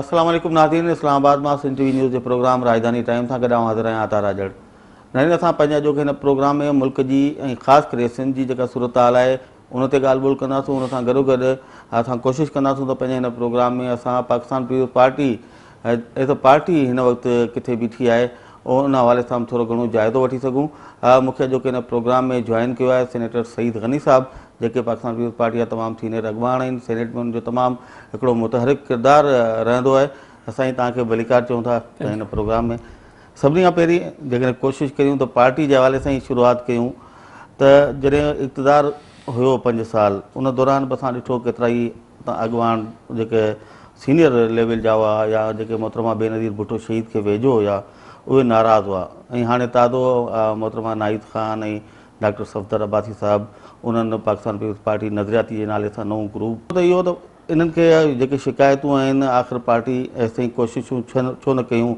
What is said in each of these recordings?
السلام عليڪم ناظرين اسلام آباد مان سنڌ ٽي وي نيوز جي پروگرام راڄڌاني ٽائيم سان گڏ آئون حاضر آهيان عطا راڄڙ ناظرين اسان پنهنجي اڄوڪي هن پروگرام ۾ ملڪ جي ۽ خاص ڪري سنڌ جي جيڪا صورتحال آهي ان تي ڳالهه ٻولهه ڪنداسون ان سان گڏوگڏ اسان ڪوشش ڪنداسون ته پنهنجي هن پروگرام ۾ اسان Pakistan Peoples Party as a party هن وقت ڪٿي بيٺي آهي ان حوالي سان به ٿورو گهڻو جائزو وٺي سگهون. مون کي اڄوڪي هن پروگرام ۾ جوائن ڪيو آهي سينيٽر سعيد غني صاحب جيڪي پاڪستان پيپلز پارٽي جا تمام سينيئر اڳواڻ آهن سينيٽ ۾ انهن جو تمام هڪڙو متحرڪ ڪردار رهندو آهي سائين توهان کي ڀليڪار چئون ٿا هن پروگرام ۾ سڀني کان پهرين جيڪڏهن ڪوشش ڪريون ته پارٽي جي حوالي سان ئي شروعات ڪيون ته جڏهن اقتدار هيو پنج سال ان دوران به اسان ڏٺو ڪيترائي اڳواڻ جيڪي سينيئر ليول جا هئا يا جيڪي محترمه بينظير ڀٽو شهيد کي ويجهو هيا اهي ناراض هئا ۽ هاڻي تازو محترمه ناهيد خان ۽ ڊاڪٽر صفدر عباسي صاحب انهن پاڪستان پيپلز پارٽي نظرياتي جي نالي سان نئون گروپ ته اهو ته انهن کي جيڪي شڪايتون آهن آخر پارٽي ايستائين ڪوششون ڇو نه ڪيون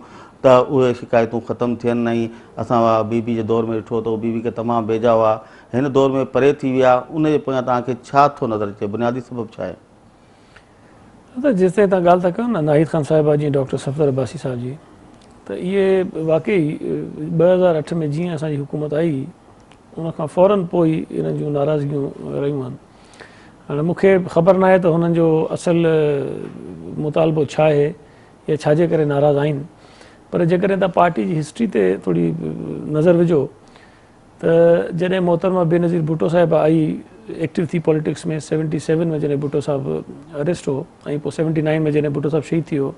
ته اهي شڪايتون ختم ٿين ۽ اسان بي بي جي دور ۾ ڏٺو ته بي بي کي تمام ويجها هئا هن دور ۾ پري ٿي ويا ان جي پويان توهان کي ڇا ٿو نظر اچي بنيادي سبب ڇا آهي؟ دادا جيستائين توهان ڳالهه ٿا ڪيو نه ناهيد خان صاحبه جي ڊاڪٽر صفدر عباسي صاحب جي ته اهي واقعي 2008 ۾ جيئن اسان جي حڪومت آئي ان کان فورن پوء ئي انهن جون ناراضگيون رهيون آهن هاڻي مون کي خبر ناهي ته هنن جو اصل مطالبو ڇا آهي يا ڇا جي ڪري ناراض آهن پر جيڪڏهن توهان پارٽي جي هسٽري تي ٿوري نظر وجهو ته جڏهن محترمه بينظير ڀٽو صاحبه آئي ايڪٽو ٿي پاليٽڪس ۾ سيونٽي سيون ۾ جڏهن ڀٽو صاحب اريسٽ هو ۽ پوء سيونٽي نائن ۾ جڏهن ڀٽو صاحب شهيد ٿي ويو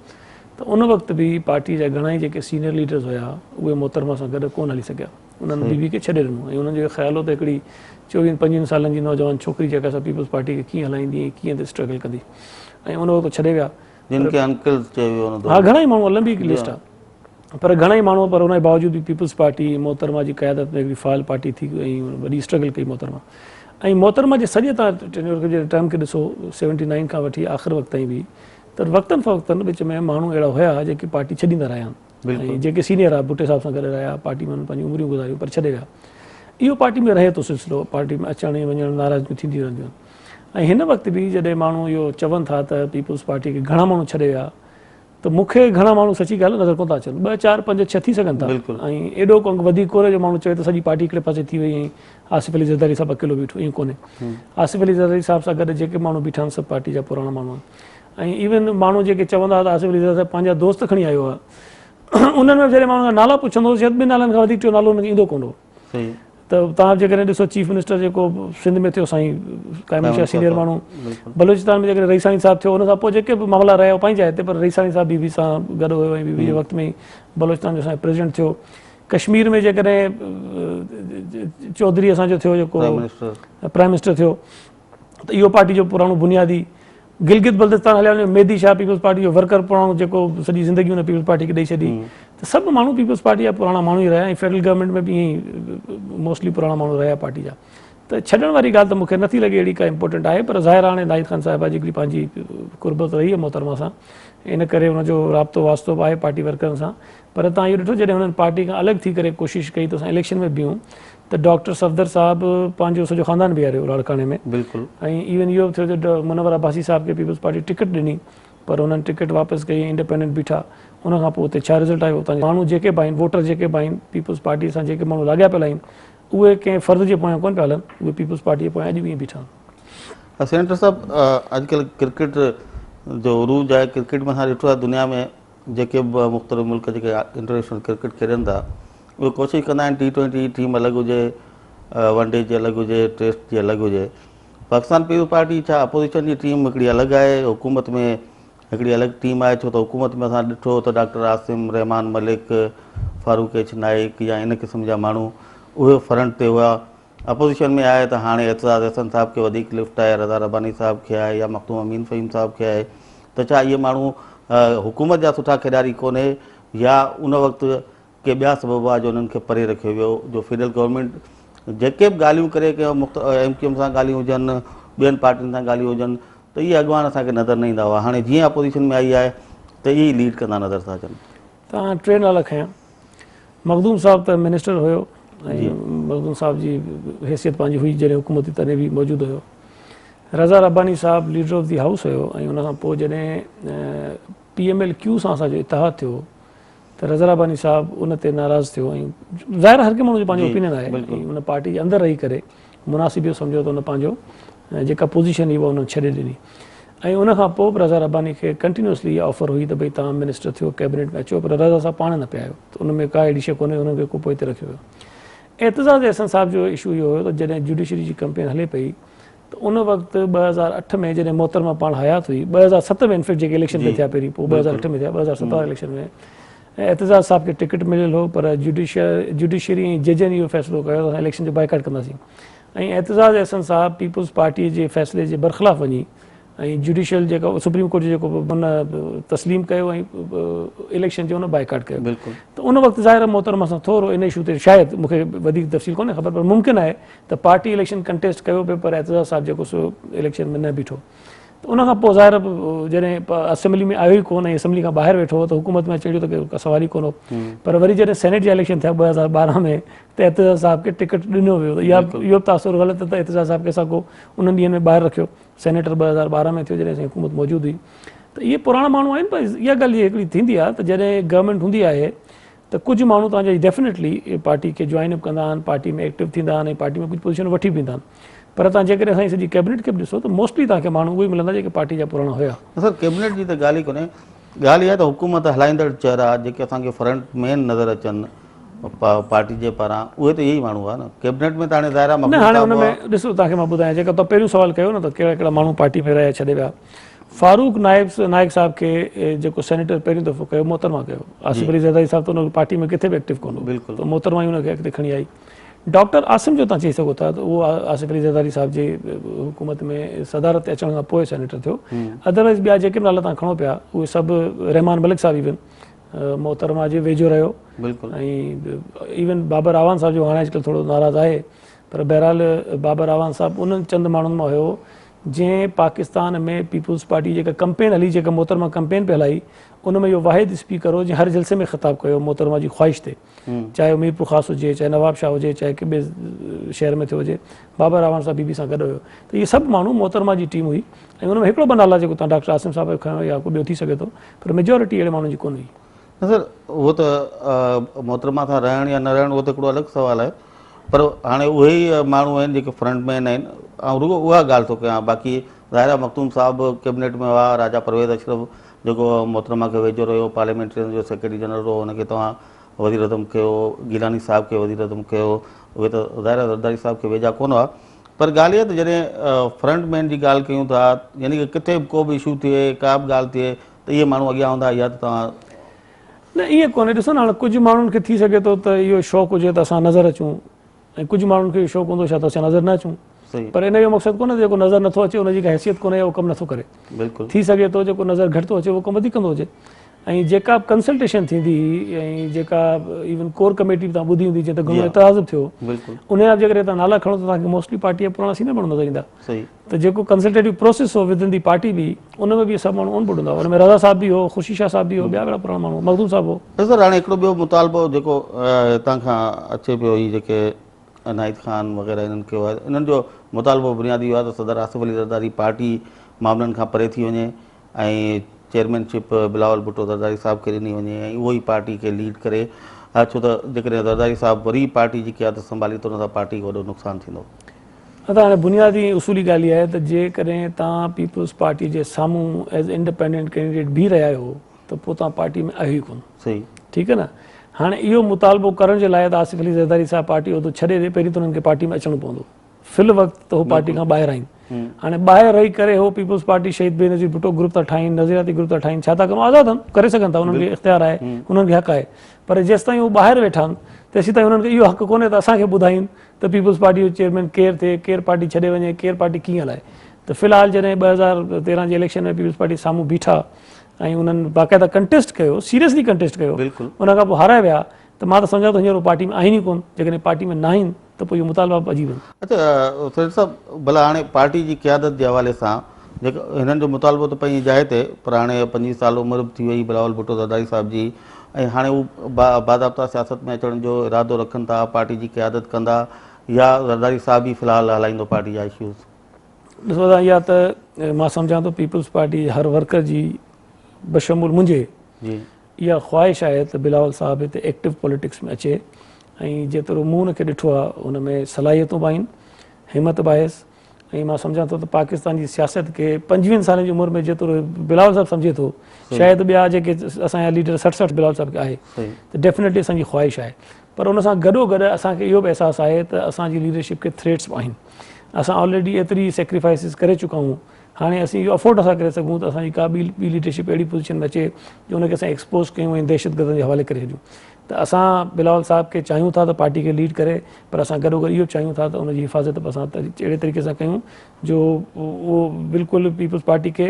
ته ان وقت به پارٽي جا گهڻا ئي جيڪي سينيئر ليڊرز هيا اهي محترمه سان گڏ ڪونه هلي سگهيا انهن بي بي کي ڇڏي ڏنو ۽ انهن جو اهو خيال هو ته هڪڙي چوويهن پنجويهن سالن جي نوجوان ڇوڪري جيڪا سا پيپلز پارٽي کي ڪيئن هلائيندي ۽ ڪيئن اسٽرگل ڪندي ۽ ان وقت ڇڏي ويا. جن کي انڪلز چيو ويو ان دور ها گهڻا ئي ماڻهو لنبي هڪ لسٽ آ پر گهڻا ئي ماڻهو پر ان جي باوجود به پيپلز پارٽي محترمه جي قيادت ۾ هڪڙي فعال پارٽي ٿي ۽ وڏي اسٽرگل ڪئي محترمه ۽ محترمه جي سڄي تان ٽينيور کي جي ٽرم کي ڏسو سيونٽي نائن کان وٺي آخر وقت تائين به ته وقتن فوقتن وچ ۾ ماڻهو اهڙا هيا جيڪي پارٽي ڇڏيندا رهيا آهن ۽ جيڪي سينيئر ها ڀٽي صاحب سان گڏ رهيا پارٽي ۾ انهن پنهنجون عمريون گذاريون پر ڇڏي ويا اهو پارٽي ۾ رهي ٿو سلسلو پارٽي ۾ اچڻ ۽ وڃڻ ناراضگيون ٿينديون رهنديون آهن ۽ هن وقت به جڏهن ماڻهو اهو چون ٿا ته پيپلز پارٽي کي گهڻا ماڻهو ڇڏي ويا ته مون کي گهڻا ماڻهو سچي ڳالهه نظر ڪونه ٿا اچن ٻه چار پنج ڇهه ٿي سگهن ٿا ۽ ايڏو ڪو انگ وڌيڪ ڪونهي جو ماڻهو چوي ته سڄي پارٽي هڪڙي پاسي ٿي وئي ۽ آصف علي زرداري صاحب اڪيلو بيٺو ائين ڪونهي آصف علي زرداري صاحب سان گڏ جيڪي ماڻهو بيٺا آهن سڀ پارٽي جا پراڻا ماڻهو آهن ۽ ايون ماڻهو جيڪي چوندا هئا ته آصف علي زرداري صاحب پنهنجا دوست کڻي آيو آهي انهن ۾ جڏهن ماڻهن کان نالا پڇندو هو شايد ٻن نالن کان وڌيڪ ٽيون نالو انهن کي ايندو ڪونه هو ته توهان جيڪڏهن ڏسو چيف منسٽر جيڪو سنڌ ۾ ٿيو سائين قائم علي شاهه سينيئر ماڻهو بلوچستان ۾ جيڪڏهن رئيساڻي صاحب ٿيو ان کان پوء جيڪي به معاملا رهيا پنهنجي جاء تي پر رئيساڻي صاحب بي بي سان گڏ هيو ۽ بي بي جي وقت ۾ ئي بلوچستان جو سائين پريزيڊنٽ ٿيو ڪشمير ۾ جيڪڏهن چوڌري اسان جو ٿيو جيڪو پرائم منسٽر ٿيو ته اهو پارٽي جو پراڻو بنيادي گلگت بلتستان هليا وڃو مهدي شاهه پيپلز پارٽي جو ورڪر پراڻو جيڪو سڄي زندگي هن پيپلز پارٽي کي ڏئي ڇڏي ته سڀ ماڻهو پيپلز پارٽي جا پراڻا ماڻهو ئي رهيا ۽ فيڊرل گورنمينٽ ۾ به ائين ئي موسٽلي پراڻا ماڻهو رهيا پارٽي جا ته ڇڏڻ واري ڳالهه ته مون کي نٿي لڳي اهڙي ڪا امپورٽنٽ آهي پر ظاهر هاڻي ناهيد خان صاحبه جي هڪڙي پنهنجي قربت رهي آهي محترمه سان ان ڪري ان جو رابطو واسطو به آهي پارٽي ورڪرن سان پر تان اهو ڏٺو جڏهن هنن پارٽي کان الڳ ٿي ڪري ڪوشش ڪئي ته اسان اليڪشن ۾ بيهون ته ڊاڪٽر صفدر صاحب پنهنجو سڄو خاندان بيهاريو لاڙڪاڻي ۾ بلڪل ۽ ايون اهو به ٿيو ته منور عباسي صاحب کي پيپلز پارٽي ٽڪيٽ ڏني پر انهن ٽڪيٽ واپس ڪئي ۽ انڊيپينڊنٽ بيٺا ان کان پوء اتي ڇا رزلٽ آيو اتان جا ماڻهو جيڪي به آهن ووٽر جيڪي به آهن پيپلز پارٽي سان جيڪي ماڻهو لاڳاپيل آهن اهي ڪنهن فرد جي پويان ڪونه پيا هلن اهي پيپلز پارٽي جي پويان اڄ به ائين بيٺا آهن. سينيٽر صاحب اڄڪلهه ڪرڪيٽ جو عروج آهي ڪرڪيٽ ۾ اسان ڏٺو آهي دنيا ۾ جيڪي به مختلف ملڪ جيڪي انٽرنيشنل ڪرڪيٽ کيڏن ٿا اهي ڪوشش ڪندا آهن ٽي ٽوئنٽي جي ٽيم الڳ هجي ون ڊي جي الڳ هجي ٽيسٽ جي الڳ هجي پاڪستان پيپلز پارٽي ڇا اپوزيشن جي ٽيم هڪڙي الڳ آهي حڪومت ۾ هڪڙي الڳ ٽيم آهي ڇو ته حڪومت ۾ اسان ڏٺو ته ڊاڪٽر عاصم رحمان ملڪ فاروق ايڇ نائيڪ يا ان قسم جا ماڻهو اهي فرنٽ تي هئا اپوزيشن ۾ آهي ته هاڻي اعتزاز احسن صاحب کي وڌيڪ لفٽ آهي، رضا رباني صاحب کي آهي يا مخدوم امين فهيم صاحب کي آهي ته ڇا اهي ماڻهو حڪومت جا سٺا کيڏاري ڪونهي يا ان وقت ڪي ٻيا سبب هئا جو انهن کي پري رکيو ويو جو فيڊرل گورنمينٽ جيڪي به ڳالهيون ڪري ڪنهن ايم ڪيو ايم سان ڳالهيون هجن ٻين پارٽين سان ڳالهيون هجن ته اهي اڳواڻ اسان کي نظر نه ايندا هئا هاڻي جيئن اپوزيشن ۾ آئي آهي ته اهي ئي ليڊ ڪندا نظر ٿا اچن. تان ٽي نالا کنيا مخدوم صاحب ته منسٽر هيو ۽ مخدوم صاحب جي حيثيت پنهنجي هئي جڏهن حڪومت هئي تڏهن به موجود هيو. رضا رباني صاحب ليڊر آف the house هيو ۽ ان کان پوء جڏهن پي ايم ايل ڪيو سان اسان جو اتحاد ٿيو ته رضا رباني صاحب ان تي ناراض ٿيو ۽ ظاهر هر ڪنهن ماڻهو جو پنهنجو اوپينين آهي ۽ ان پارٽي جي اندر رهي ڪري مناسب اهو سمجهيو ته ان پنهنجو جيڪا پوزيشن هئي اها انهن ڇڏي ڏني ۽ ان کان پوء به رضا رباني کي ڪنٽينيوسلي اها آفر هئي ته ڀئي توهان منسٽر ٿيو ڪيبنيٽ ۾ اچو پر رضا صاحب پاڻ نه پيا آيو ته ان ۾ ڪا اهڙي شيء ڪونهي انهن کي ڪو پوئتي رکيو ويو. اعتزاز احسن صاحب جو اشو اهو هيو ته جڏهن جوڊيشري جي ڪمپين هلي پئي ته ان وقت 2008 ۾ جڏهن محترمه پاڻ حيات هئي 2007 ۾ انفيڪٽ جيڪي اليڪشن پئي ٿيا پهرين پوء 2008 ۾ ٿيا 2007 وارا اليڪشن ۾ اعتزاز صاحب کي ٽڪيٽ مليل هو پر جوڊيشري ۽ ججن اهو فيصلو ڪيو ته اسان اليڪشن جو بائيڪاٽ ڪنداسين ۽ اعتزاز احسن صاحب پيپلز پارٽي جي فيصلي جي برخلاف وڃي ۽ جوڊيشل جيڪا سپريم ڪورٽ جو جيڪو ان تسليم ڪيو ۽ اليڪشن جو ان بائيڪاٽ ڪيو بلڪل ته ان وقت ظاهر محترمه سان ٿورو ان اشو تي شايد مون کي وڌيڪ تفصيل ڪونهي خبر پر ممڪن آهي ته پارٽي اليڪشن ڪنٽيسٽ ڪيو پيو پر اعتزاز صاحب جيڪو سو اليڪشن ۾ نه بيٺو ته ان کان پوء ظاهر جڏهن اسيمبلي ۾ آيو ئي ڪونه ۽ اسيمبلي کان ٻاهر ويٺو هو ته حڪومت ۾ اچڻ جو ته سوال ئي ڪونه هو پر وري جڏهن سينيٽ جا اليڪشن ٿيا 2012 ۾ ته اعتزاز صاحب کي ٽڪيٽ ڏنو ويو ته اها اهو به تاثر غلط ته اعتزاز صاحب کي اسان ڪو انهن ڏينهن ۾ ٻاهر رکيو سينيٽر 2012 ۾ ٿيو جڏهن اسان جي حڪومت موجود هئي ته اهي پراڻا ماڻهو آهن پر اها ڳالهه هڪڙي ٿيندي آهي ته جڏهن گورنمينٽ هوندي آهي ته ڪجهه ماڻهو توهان جا ڊيفنيٽلي پارٽي کي جوائن به ڪندا آهن پارٽي ۾ ايڪٽو ٿيندا آهن ۽ پارٽي ۾ ڪجهه پوزيشن وٺي به ايندا آهن پر توهان جيڪڏهن اسان جي سڄي ڪيبنيٽ کي به ڏسو ته موسٽلي توهان کي ماڻهو اهي ملندا جيڪي پارٽي جا پراڻا هيا. نه سر ڪيبنيٽ جي ته ڳالهه ئي ڪونهي ڳالهه اها ته حڪومت هلائيندڙ چهرا جيڪي اسان کي فرنٽ مين نظر اچن پارٽي جي پاران اهي ته اهي ئي ماڻهو هئا نه ڪيبنيٽ ۾ ته هاڻي ظاهر آهي نه هاڻي ان ۾ ڏسو توهان کي مان ٻڌايان جيڪا توهان پهريون سوال ڪيو نه ته ڪهڙا ڪهڙا ماڻهو پارٽي ۾ رهيا ڇڏي ويا فاروق نائب نائڪ صاحب کي جيڪو سينيٽر پهريون دفعو ڪيو محترمه ڪيو آصف علي زرداري صاحب ته ان پارٽي ۾ ڪٿي به ايڪٽو ڪونه هو ته محترمه ئي ان کي اڳتي کڻي آئي ڊاڪٽر عاصم جو تان چئي سگهو ٿا ته اهو آصف علي زرداري صاحب جي حڪومت ۾ صدارت تي اچڻ کان پوء سينيٽر ٿيو ادروائز ٻيا جيڪي به نالا تان کڻو پيا اهي سڀ رحمان ملڪ صاحب ايون محترمه جي ويجهو رهيو بلڪل ۽ ايون بابر اعوان صاحب جو هاڻي اڄڪلهه ٿورو ناراض آهي پر بهرحال بابر اعوان صاحب انهن چند ماڻهن مان هيو جنهن پاڪستان ۾ پيپلز پارٽي جيڪا ڪمپين هلي جيڪا محترمه ڪمپين پئي هلائي ان ۾ اهو واحد اسپيڪر هو جنهن هر جلسي ۾ خطاب ڪيو محترمه جي خواهش تي چاهي اهو ميرپورخاص هجي چاهي نواب شاهه هجي چاهي ڪنهن ٻئي شهر ۾ ٿيو هجي بابر اعواڻ صاحب بي بي سان گڏ هيو ته اهي سڀ ماڻهو محترمه جي ٽيم هئي ۽ ان ۾ هڪڙو ٻه نالا جيڪو تان ڊاڪٽر عاصم صاحب جو کنيو يا ڪو ٻيو ٿي سگهي ٿو پر ميجورٽي اهڙي ماڻهن جي ڪونه هئي. نه سر اهو ته محترمه سان رهڻ يا نه رهڻ اهو ته هڪڙو الڳ سوال آهي پر هاڻي اهي ئي ماڻهو آهن جيڪي فرنٽ مين آهن آئون رڳو اها ڳالهه ٿو ڪيان باقي ظاهر آهي مخدوم صاحب ڪيبنيٽ ۾ هئا راجا پرويز اشرف جيڪو محترمه کي ويجهو رهيو پارليامينٽرين جو سيڪريٽري جنرل هو ان کي توهان وزير اعظم ڪيو گيلاني صاحب کي وزير اعظم ڪيو اهي ته ظاهر آهي زرداري صاحب کي ويجها ڪونه هئا پر ڳالهه اها ته جڏهن فرنٽ مين جي ڳالهه ڪيون ٿا يعني ڪي ڪٿي به ڪو به اشو ٿئي ڪا به ڳالهه ٿئي ته اهي ماڻهو اڳيان هوندا اها ته توهان. نه ائين ڪونهي ڏسو نه هاڻي ڪجهه ماڻهن کي ٿي سگهي ٿو ته اهو شوق هجي ته اسان نظر اچون ۽ ڪجهه ماڻهن کي اهو شوق هوندو شايد ته اسان نظر نه اچون پر ان جو مقصد ڪونهي ته جيڪو نظر نٿو اچي ان جي ڪا حيثيت ڪونهي يا اهو ڪم نٿو ڪري بلڪل ٿي سگهي ٿو جيڪو نظر گهٽ ٿو اچي اهو ڪم وڌيڪ ڪندو هجي ۽ جيڪا به ڪنسلٽيشن ٿيندي هئي ۽ جيڪا ايون ڪور ڪميٽي به توهان ٻڌي هوندي جنهن تي گهڻو اعتراض به ٿيو ان جا به جيڪڏهن توهان نالا کڻو ته توهان کي موسٽلي پارٽي جا پراڻا سينئر ماڻهو نظر ايندا ته جيڪو ڪنسلٽيٽو پروسيس هو ودن the party به ان ۾ به سڀ ماڻهو آن بورڊ هوندا هئا ان ۾ رضا صاحب به هو خورشيد شاهه صاحب به هو ٻيا ٻيا پراڻا ماڻهو مخدوم صاحب هو. سر هاڻي هڪڙو ٻيو مطالبو جيڪو هتان کان اچي پيو هي جيڪي ناهيد خان وغيره انهن ڪيو آهي انهن جو مطالبو بنيادي اهو آهي ته صدر آصف علي زرداري پارٽي معاملن کان پري ٿي وڃي ۽ چيئرمين شپ بلاول ڀٽو زرداري صاحب کي ڏني وڃي ۽ اهو ئي پارٽي کي ليڊ ڪري ڇو ته جيڪڏهن زرداري صاحب وري پارٽي جي قيادت سنڀالي ته ان سان پارٽي کي وڏو نقصان ٿيندو. ادا هاڻي بنيادي ۽ اصولي ڳالهه اها آهي ته جيڪڏهن توهان پيپلز پارٽي جي سامهون ايز انڊيپينڊنٽ ڪينڊيڊيٽ بيهي رهيا آهيو ته پوء توهان پارٽي ۾ آهيو ئي ڪونه. صحيح. ٺيڪ آهي نه. هاڻي اهو مطالبو ڪرڻ جي لاء ته آصف علي زرداري صاحب پارٽي عهدو ڇڏي ڏي پهرين ته انهن کي پارٽي ۾ اچڻو پوندو. في الوقت ته هو پارٽي کان ٻاهر آهن. هاڻي ٻاهر رهي ڪري هو پيپلز پارٽي شهيد بينظير ڀٽو گروپ ٿا ٺاهين نظرياتي گروپ ٿا ٺاهين ڇا ٿا ڪن آزاد آهن ڪري سگهن ٿا انهن کي اختيار آهي انهن کي حق آهي پر جيستائين هو ٻاهر ويٺا آهن تيسيتائين انهن کي اهو حق ڪونهي ته اسان کي ٻڌائين ته پيپلز پارٽي جو چيئرمين ڪير ٿئي، ڪير پارٽي ڇڏي وڃي، ڪير پارٽي ڪيئن هلائي ته في الحال جڏهن 2013 جي اليڪشن ۾ پيپلز پارٽي سامهون بيٺا ۽ انهن باقاعده ڪنٽيسٽ ڪيو سيريسلي ڪنٽيسٽ ڪيو ان کان پوء هارائي ويا ته مان ته سمجهان ٿو هينئر هو پارٽي ۾ آهن ئي ڪونه جيڪڏهن پارٽي ۾ ناهن ته پوء اهي مطالبا به عجيب آهن. اڇا سيد صاحب ڀلا هاڻي پارٽي جي قيادت جي حوالي سان جيڪو هنن جو مطالبو ته پنهنجي جاء تي پر هاڻي 25 سال عمر به ٿي وئي بلاول ڀٽو زرداري صاحب جي ۽ هاڻي هو باضابطا سياست ۾ اچڻ جو ارادو رکن ٿا پارٽي جي قيادت ڪندا يا زرداري صاحب ئي في الحال هلائيندو پارٽي جا اشوز؟ ڏسو ادا اها ته مان سمجهان ٿو پيپلز پارٽي جي هر ورڪر جي بشمول منهنجي اها خواهش آهي ته بلاول صاحب هتي ايڪٽو پوليٽڪس ۾ اچي ۽ جيترو مون ان کي ڏٺو آهي ان ۾ صلاحيتون به آهن، همت به آهيس ۽ مان سمجهان ٿو ته پاڪستان جي سياست کي 25 سالن جي عمر ۾ جيترو بلاول صاحب سمجهي ٿو شايد ٻيا جيڪي اسان جا ليڊر 60 60 بلاول صاحب کي آهي ته ڊيفنيٽلي اسان جي خواهش آهي پر ان سان گڏو گڏ اسان کي اهو به احساس آهي ته اسان جي ليڊرشپ کي ٿريٽس به آهن. اسان آلريڊي ايتري سيڪريفائسز ڪري چڪا آهيون هاڻي اسين اهو افورڊ نٿا ڪري سگهون ته اسان جي ڪا ٻي ٻي ليڊرشپ اهڙي پوزيشن ۾ اچي جو ان کي اسان ايڪسپوز ڪيون ۽ دهشتگردن جي حوالي ڪري ڇڏيون ته اسان بلاول صاحب کي چاهيون ٿا ته پارٽي کي ليڊ ڪري پر اسان گڏو گڏ اهو به چاهيون ٿا ته ان جي حفاظت به اسان اهڙي طريقي سان ڪيون جو اهو بلڪل پيپلز پارٽي کي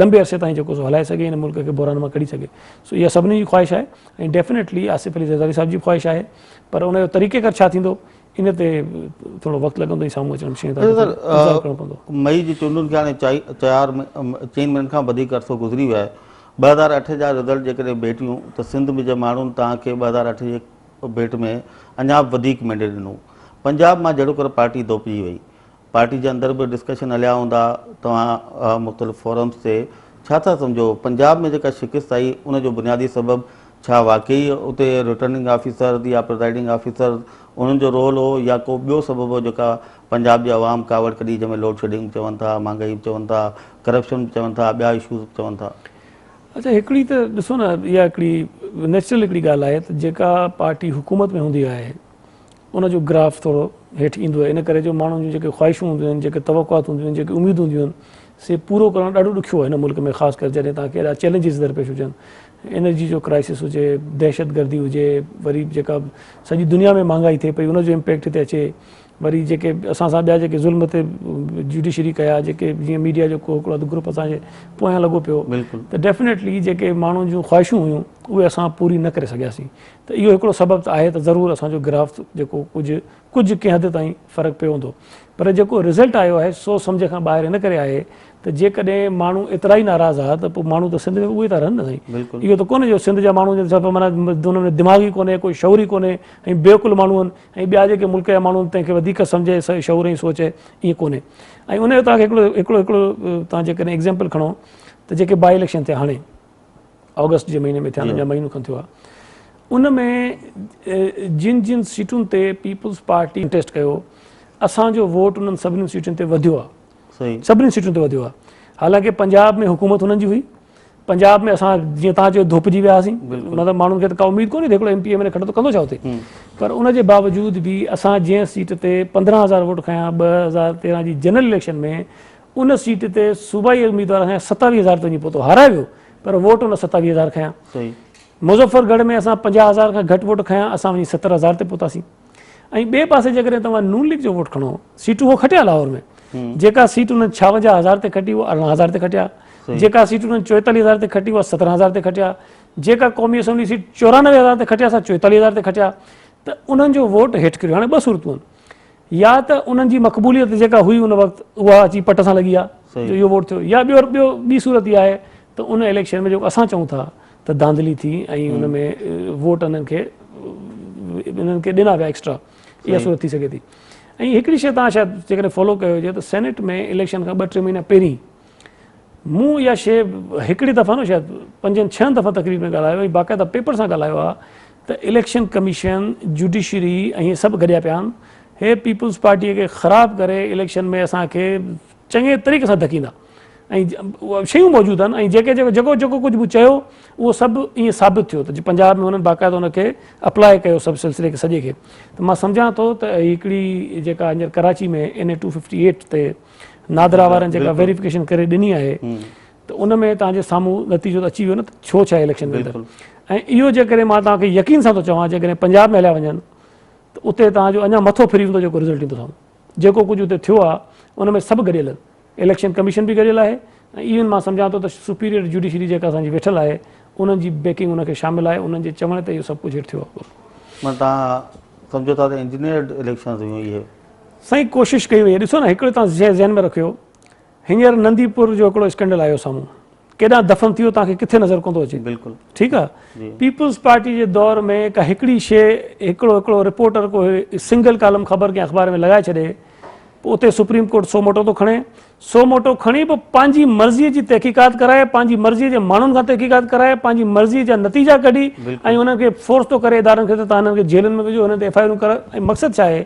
لمبي عرصي تائين جيڪو سو هلائي سگهي هن ملڪ کي بحران مان ڪڍي سگهي سو اها سڀني جي خواهش آهي ۽ ڊيفنيٽلي آصف علي زرداري صاحب جي به خواهش آهي پر ان جو طريقيڪار ڇا ٿيندو ان تي ٿورو وقت لڳندو ۽ سامهون اچڻ شين تان انتظار ڪرڻو پوندو. مئي جي چونڊن کي هاڻي چار چئن مهينن کان وڌيڪ عرصو گذري ويو آهي. 2008 جا رزلٽ جيڪڏهن ڀيٽيون ته سنڌ جي ماڻهن توهان کي 2008 جي ڀيٽ ۾ اڃا به وڌيڪ مينڊيٽ ڏنو. پنجاب مان جهڙوڪر پارٽي ڌوپجي وئي. پارٽي جي اندر به ڊسڪشن هليا هوندا توهان مختلف فورمز تي ڇا ٿا سمجهو پنجاب ۾ جيڪا شڪست آئي ان جو بنيادي سبب ڇا واقعي اتي رٽرننگ آفيسرز يا پرزائيڊنگ آفيسرز انهن جو رول هو يا ڪو ٻيو سبب هو جيڪا پنجاب جي عوام ڪاوڙ ڪڍي جنهن ۾ لوڊ شيڊنگ به چون ٿا مهانگائي به چون ٿا ڪرپشن به چون ٿا ٻيا اشوز به چون ٿا. اڇا هڪڙي ته ڏسو نه اها هڪڙي نيچرل هڪڙي ڳالهه آهي ته جيڪا پارٽي حڪومت ۾ هوندي آهي ان جو گراف ٿورو هيٺ ايندو آهي ان ڪري جو ماڻهن جون جيڪي خواهشون هونديون آهن جيڪي توقعات هونديون آهن جيڪي اميدون هونديون آهن سي پورو ڪرڻ ڏاڍو ڏکيو آهي هن ملڪ ۾ خاص ڪري جڏهن توهان کي ايڏا چئلينجز درپيش هجن انرجي جو ڪرائسس هجي دهشت گردي هجي وري جيڪا سڄي دنيا ۾ مهانگائي ٿئي پئي ان جو امپيڪٽ هتي اچي وري جيڪي اسان سان ٻيا جيڪي ظلم تي جوڊيشري ڪيا جيڪي جيئن ميڊيا جو ڪو هڪڙو اڌ گروپ اسان جي پويان لڳو پيو ته ڊيفنيٽلي جيڪي ماڻهن جون خواهشون هيون اهي اسان پوري نه ڪري سگهياسين ته اهو هڪڙو سبب ته آهي ته ضرور اسان جو گراف جيڪو ڪجهه ڪجهه ڪنهن حد تائين فرق پيو هوندو پر جيڪو رزلٽ آيو آهي سو سمجهه کان ٻاهر ان ڪري آهي ته جيڪڏهن ماڻهو ايترا ئي ناراض ها ته پوء ماڻهو ته سنڌ ۾ اهي ٿا رهن نه سائين اهو ته ڪونهي جو سنڌ جا ماڻهو جن سڀ معنيٰ انهن ۾ دماغ ئي ڪونهي ڪوئي شعور ئي ڪونهي ۽ بي عقل ماڻهو آهن ۽ ٻيا جيڪي ملڪ جا ماڻهو آهن تنهن کي وڌيڪ سمجهه شعور ۽ سوچ ائين ڪونهي ۽ ان جو توهان کي هڪڙو هڪڙو هڪڙو توهان جيڪڏهن ايگزامپل کڻو ته جيڪي بائي اليڪشن ٿيا هاڻي آگسٽ جي مهيني ۾ ٿيا آهن يا مهينو کن ٿيو آهي ان ۾ جن جن سيٽن تي پيپلز پارٽي ڪنٽيسٽ ڪيو اسان جو ووٽ انهن سڀني سيٽن تي وڌيو آهي سڀني سيٽن تي وڌيو آهي حالانڪه پنجاب ۾ حڪومت انهن جي هئي پنجاب ۾ اسان جيئن تان چيو ڌوپجي ويا هئاسين مطلب ماڻهن کي ته ڪا اميد ڪونهي هڪڙو ايم پي ايم اين کٽو ته ڪندو ڇا اتي پر ان جي باوجود به اسان جنهن سيٽ تي 15000 ووٽ کنيا 2013 جي جنرل اليڪشن ۾ ان سيٽ تي صوبائي اميدوار اسان 27000 تي وڃي پهتو، هارائي ويو پر ووٽ ان 27000 کنيا. مظفر ڳڙهه ۾ اسان 50000 کان گهٽ ووٽ کنيا، اسان وڃي 70000 تي پهتاسين. ۽ ٻئي پاسي جيڪڏهن توهان نون ليگ جو ووٽ کڻو، سيٽون هو کٽيا لاهور ۾، جيڪا سيٽ انهن 56000 تي کٽي اها 18000 تي کٽيا، جيڪا سيٽ انهن 44000 تي کٽي اها 17000 تي کٽيا، جيڪا قومي اسيمبلي سيٽ 94000 تي کٽيا سا 44000 تي کٽيا ته انهن جو ووٽ هيٺ ڪريو. هاڻي ٻه صورتون آهن. يا ته انهن جي مقبوليت جيڪا هئي ان وقت اها اچي پٽ سان لڳي آ جو اهو ووٽ ٿيو يا ٻيو ٻيو ٻي صورت اها آهي ته ان اليڪشن ۾ جيڪو اسان چئون ٿا ته ڌانڌلي ٿي ۽ ان ۾ ووٽ انهن کي انهن کي ڏنا ويا ايڪسٽرا اها صورت ٿي سگهي ٿي ۽ هڪڙي شيء توهان شايد جيڪڏهن فالو ڪيو هجي ته سينيٽ ۾ اليڪشن کان ٻه ٽي مهينا پهرين مون اها شيء هڪڙي دفعا نه شايد پنجن ڇهن دفعن تقرير ۾ ڳالهايو ۽ باقاعده پيپر سان ڳالهايو آهي ته اليڪشن ڪميشن، جوڊيشري ۽ هي سڀ گڏيا پيا آهن، هي پيپلز پارٽيء کي خراب ڪري اليڪشن ۾ اسان کي چڱي طريقي سان ڌڪيندا ۽ شيون موجود آهن ۽ جيڪي جيڪو جيڪو جيڪو ڪجهه مون چيو اهو سڀ ائين ثابت ٿيو ته پنجاب ۾ هنن باقاعده ان کي اپلاء ڪيو سڀ سلسلي کي سڄي کي ته مان سمجهان ٿو ته هڪڙي جيڪا هينئر ڪراچي ۾ اين اي 258 تي نادرا وارن جيڪا ويريفڪيشن ڪري ڏني آهي ته ان ۾ توهان جي سامهون نتيجو ته اچي ويو نه ته ڇو ڇا اليڪشن ۾ اندر ۽ اهو جيڪڏهن مان توهان کي يقين سان ٿو چوان جيڪڏهن پنجاب ۾ هليا وڃن ته اتي توهان جو اڃا مٿو ڦري ويندو جيڪو رزلٽ ايندو سامهون جيڪو ڪجهه اتي ٿيو آهي ان ۾ سڀ گڏيل آهن اليڪشن ڪميشن به گڏيل آهي ۽ ايون مان سمجهان ٿو ته سپيريئر جوڊيشري جيڪا اسان جي ويٺل آهي انهن جي بيڪنگ ان کي شامل آهي انهن جي چوڻ تي اهو سڀ ڪجهه هيٺ ٿيو آهي. معنيٰ توهان سمجهو ٿا ته انجنيئرڊ اليڪشنز هيون اهي. سائين ڪوشش ڪئي وئي آهي ڏسو نه هڪڙو توهان شيء ذهن ۾ رکيو هينئر نندي پور جو هڪڙو اسڪينڊل آيو سامهون ڪيڏانهن دفن ٿي ويو توهان کي ڪٿي نظر ڪونه ٿو اچي بلڪل ٺيڪ آهي پيپلز پارٽي جي دور ۾ ڪا هڪڙي شيء هڪڙو هڪڙو رپورٽر ڪو سنگل ڪالم خبر ڪنهن اخبار ۾ لڳائي ڇڏي پوء اتي سپريم ڪورٽ سو موٽو ٿو کڻي، سو موٽو کڻي پوء پنهنجي مرضيء جي تحقيقات ڪرائي، پنهنجي مرضيء جي ماڻهن کان تحقيقات ڪرائي، پنهنجي مرضيء جا نتيجا ڪڍي ۽ انهن کي فورس ٿو ڪري ادارن کي ته توهان هنن کي جيلن ۾ وجهو، هنن تي ايف I آرون ڪرايو ۽ مقصد ڇا آهي؟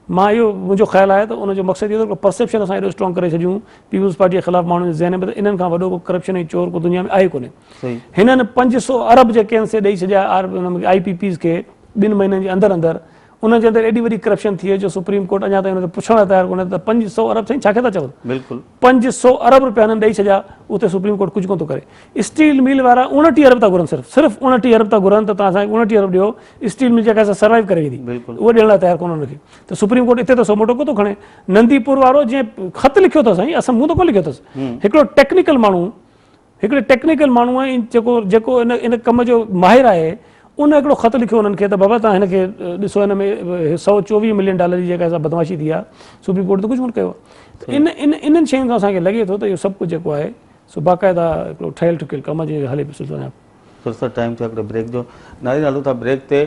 مان اهو منهنجو خيال آهي ته ان جو مقصد اهو ته پرسيپشن اسان ايڏو اسٽرانگ ڪري ڇڏيون پيپلز پارٽيء خلاف ماڻهن جي ذهن ۾ ته انهن کان وڏو ڪو ڪرپشن ۽ چور ڪو دنيا ۾ آهي ڪونهي. هنن 500 ارب جيڪي آهن سي ڏئي ڇڏيا آء پي پيز کي ٻن مهينن جي اندر اندر انهن جي اندر ايڏي وڏي ڪرپشن ٿي جو سپريم ڪورٽ اڃا تائين ان تي پڇڻ لاء تيار ڪونهي ته 500 ارب سائين ڇا کي ٿا چون؟ بلڪل. 500 ارب روپيا هنن ڏئي ڇڏيا اتي سپريم ڪورٽ ڪجهه ڪونه ٿو ڪري. اسٽيل مل وارا 29 ارب ٿا گهرن صرف صرف 29 ارب ٿا گهرن ته توهان اسان کي 29 ارب ڏيو اسٽيل مل جيڪا سا سروائيو ڪري ويندي بلڪل. اهو ڏيڻ لاء تيار ڪونهن انهن کي ته سپريم ڪورٽ اتي ته سو موٽو ڪو ٿو کڻي. نندي پور وارو جنهن خط لکيو اٿس سائين اسان مون ته ڪونه لکيو اٿس هڪڙو ٽيڪنيڪل ماڻهو هڪڙي ٽيڪنيڪل ماڻهو ۽ جيڪو جيڪو ان ان ڪم جو ماهر آهي ان هڪڙو خط لکيو انهن کي ته بابا توهان هن کي ڏسو هن ۾ 124 ملين ڊالر جي جيڪا سا بدمعاشي ٿي آهي سپريم ڪورٽ ته ڪجهه ڪونه ڪيو آهي ته ان ان انهن شين کان اسان کي لڳي ٿو ته اهو سڀ ڪجهه جيڪو آهي سو باقاعده هڪڙو ٺهيل ٺڪيل ڪم آهي جيئن هلي پيو سلسلو اڃا. سر سر ٽائيم ٿيو هڪڙي بريڪ جو ناظرين هلون ٿا بريڪ تي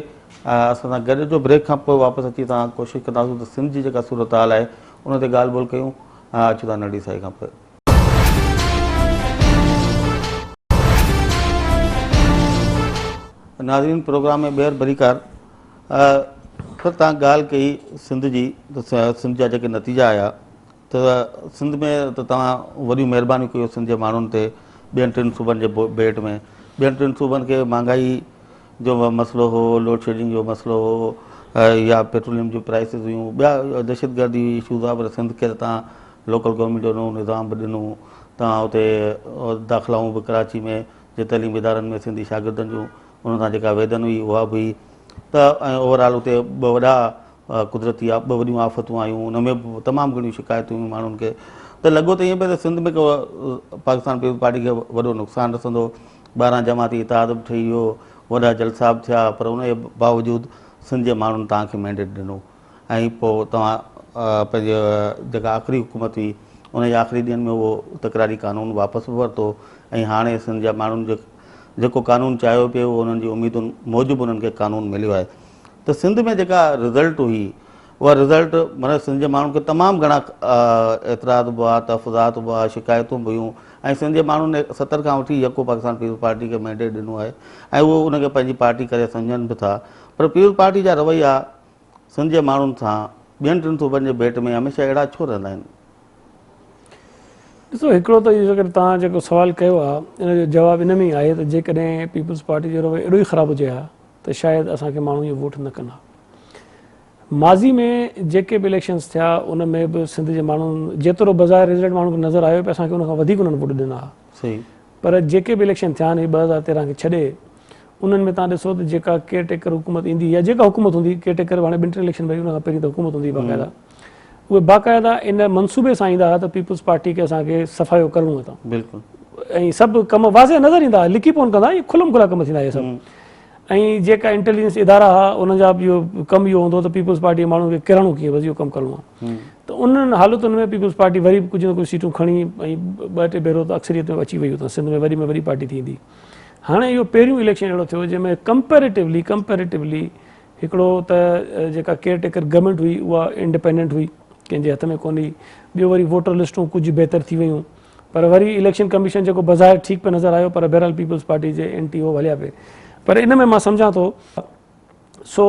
اسان سان گڏ جو بريڪ کان پوء واپس اچي توهان ڪوشش ڪنداسون ته سنڌ جي جيڪا صورتحال آهي ان تي ڳالهه ٻولهه ڪيون اچون ٿا ننڍي سائي کان پوء. ناظرين پروگرام ۾ ٻيهر ڀليڪار سر تان ڳالهه ڪئي سنڌ جي ته سنڌ جا جيڪي نتيجا آيا ته سنڌ ۾ ته توهان وڏيون مهربانيون ڪيون سنڌ جي ماڻهن تي ٻين ٽن صوبن جي ڀيٽ ۾ ٻين ٽن صوبن کي مهانگائي جو مسئلو هو لوڊ شيڊنگ جو مسئلو هو يا پيٽروليم جون پرائسز هيون ٻيا دهشتگردي اشوز هئا پر سنڌ کي ته توهان لوڪل گورنمينٽ جو نئون نظام به ڏنو، توهان اتي داخلائون به ڪراچي ۾ جي تعليمي ادارن ۾ سنڌي شاگردن جون انهن سان جيڪا ويڌن هئي اها به هئي ته ۽ اوور آل اتي ٻه وڏا قدرتي ٻه وڏيون آفتون آيون ان ۾ به تمام گهڻيون شڪايتون هيون ماڻهن کي ته لڳو ته ائين پئي ته سنڌ ۾ ڪو پاڪستان پيپلز پارٽي کي وڏو نقصان رسندو ٻاهران جماعتي اتحاد به ٺهي ويو وڏا جلسا به ٿيا پر ان جي باوجود سنڌ جي ماڻهن توهان کي مينڊيٽ ڏنو ۽ پوء توهان پنهنجي جيڪا آخري حڪومت هئي ان جي آخري ڏينهن ۾ اهو تڪراري قانون واپس به ورتو ۽ هاڻي سنڌ جا ماڻهن جيڪو قانون چاهيو پئي اهو انهن جي اميدن موجب انهن کي قانون مليو آهي ته سنڌ ۾ جيڪا رزلٽ هئي اها رزلٽ معنيٰ سنڌ جي ماڻهن کي تمام گهڻا اعتراض به هئا تحفظات به هئا شڪايتون به هيون ۽ سنڌ جي ماڻهن 70 کان وٺي يڪو پاڪستان پيپلز پارٽي کي مينڊيٽ ڏنو آهي ۽ اهو ان کي پنهنجي پارٽي ڪري سمجهن به ٿا پر پيپلز پارٽي جا رويا سنڌ جي ماڻهن سان ٻين ٽن صوبن جي ڀيٽ ۾ هميشه اهڙا ڇو رهندا آهن؟ ڏسو هڪڙو ته اهو جيڪڏهن توهان جيڪو سوال ڪيو آهي ان جو جواب ان ۾ ئي آهي ته جيڪڏهن پيپلز پارٽي جو رويو ايڏو ئي خراب هجي ها ته شايد اسان کي ماڻهو اهي ووٽ نه ڪن ها. ماضي ۾ جيڪي به اليڪشنز ٿيا ان ۾ به سنڌ جي ماڻهن جيترو بظاهر رزلٽ ماڻهن کي نظر آيو پئي اسان کي ان کان وڌيڪ انهن ووٽ ڏنا ها. پر جيڪي به اليڪشن ٿيا آهن هي 2013 کي ڇڏي انهن ۾ تهان ڏسو ته جيڪا ڪيئر ٽيڪر حڪومت ايندي يا جيڪا حڪومت هوندي ڪيئر ٽيڪر هاڻي ٻن ٽن اليڪشن ڀري ان کان پهرين ته حڪومت هوندي باقاعده اهي باقاعده ان منصوبي سان ايندا هئا ته پيپلز پارٽي کي اسان کي صفايو ڪرڻو آهي تان بلڪل ۽ سڀ ڪم واضح نظر ايندا هئا لڪي پون ڪندا ۽ کلم کلا ڪم ٿيندا هئا سڀ ۽ جيڪا انٽيليجنس ادارا هئا انهن جا به اهو ڪم اهو هوندو ته پيپلز پارٽي جي ماڻهن کي ڪيرائڻو ڪيئن بس اهو ڪم ڪرڻو آهي ته انهن حالتن ۾ پيپلز پارٽي وري به ڪجهه نه ڪجهه سيٽون کڻي ۽ ٻه ٽي ڀيرو ته اڪثريت ۾ اچي وئي اتان سنڌ ۾ وڏي ۾ وڏي پارٽي ٿيندي هاڻي اهو پهريون اليڪشن اهڙو ٿيو جنهن ۾ ڪمپيريٽولي ڪمپيريٽولي هڪڙو ته جيڪا ڪيئر ٽيڪر گورنمينٽ هئي اها انڊيپينڊنٽ هئي ڪنهن جي هٿ ۾ ڪونه هئي ٻيو وري ووٽر لسٽون ڪجهه بهتر ٿي ويون پر وري اليڪشن ڪميشن جيڪو بظاهر ٺيڪ پئي نظر آيو پر بهرحال پيپلز پارٽي جي اينٽي هو هليا پئي پر ان ۾ مان سمجهان ٿو سو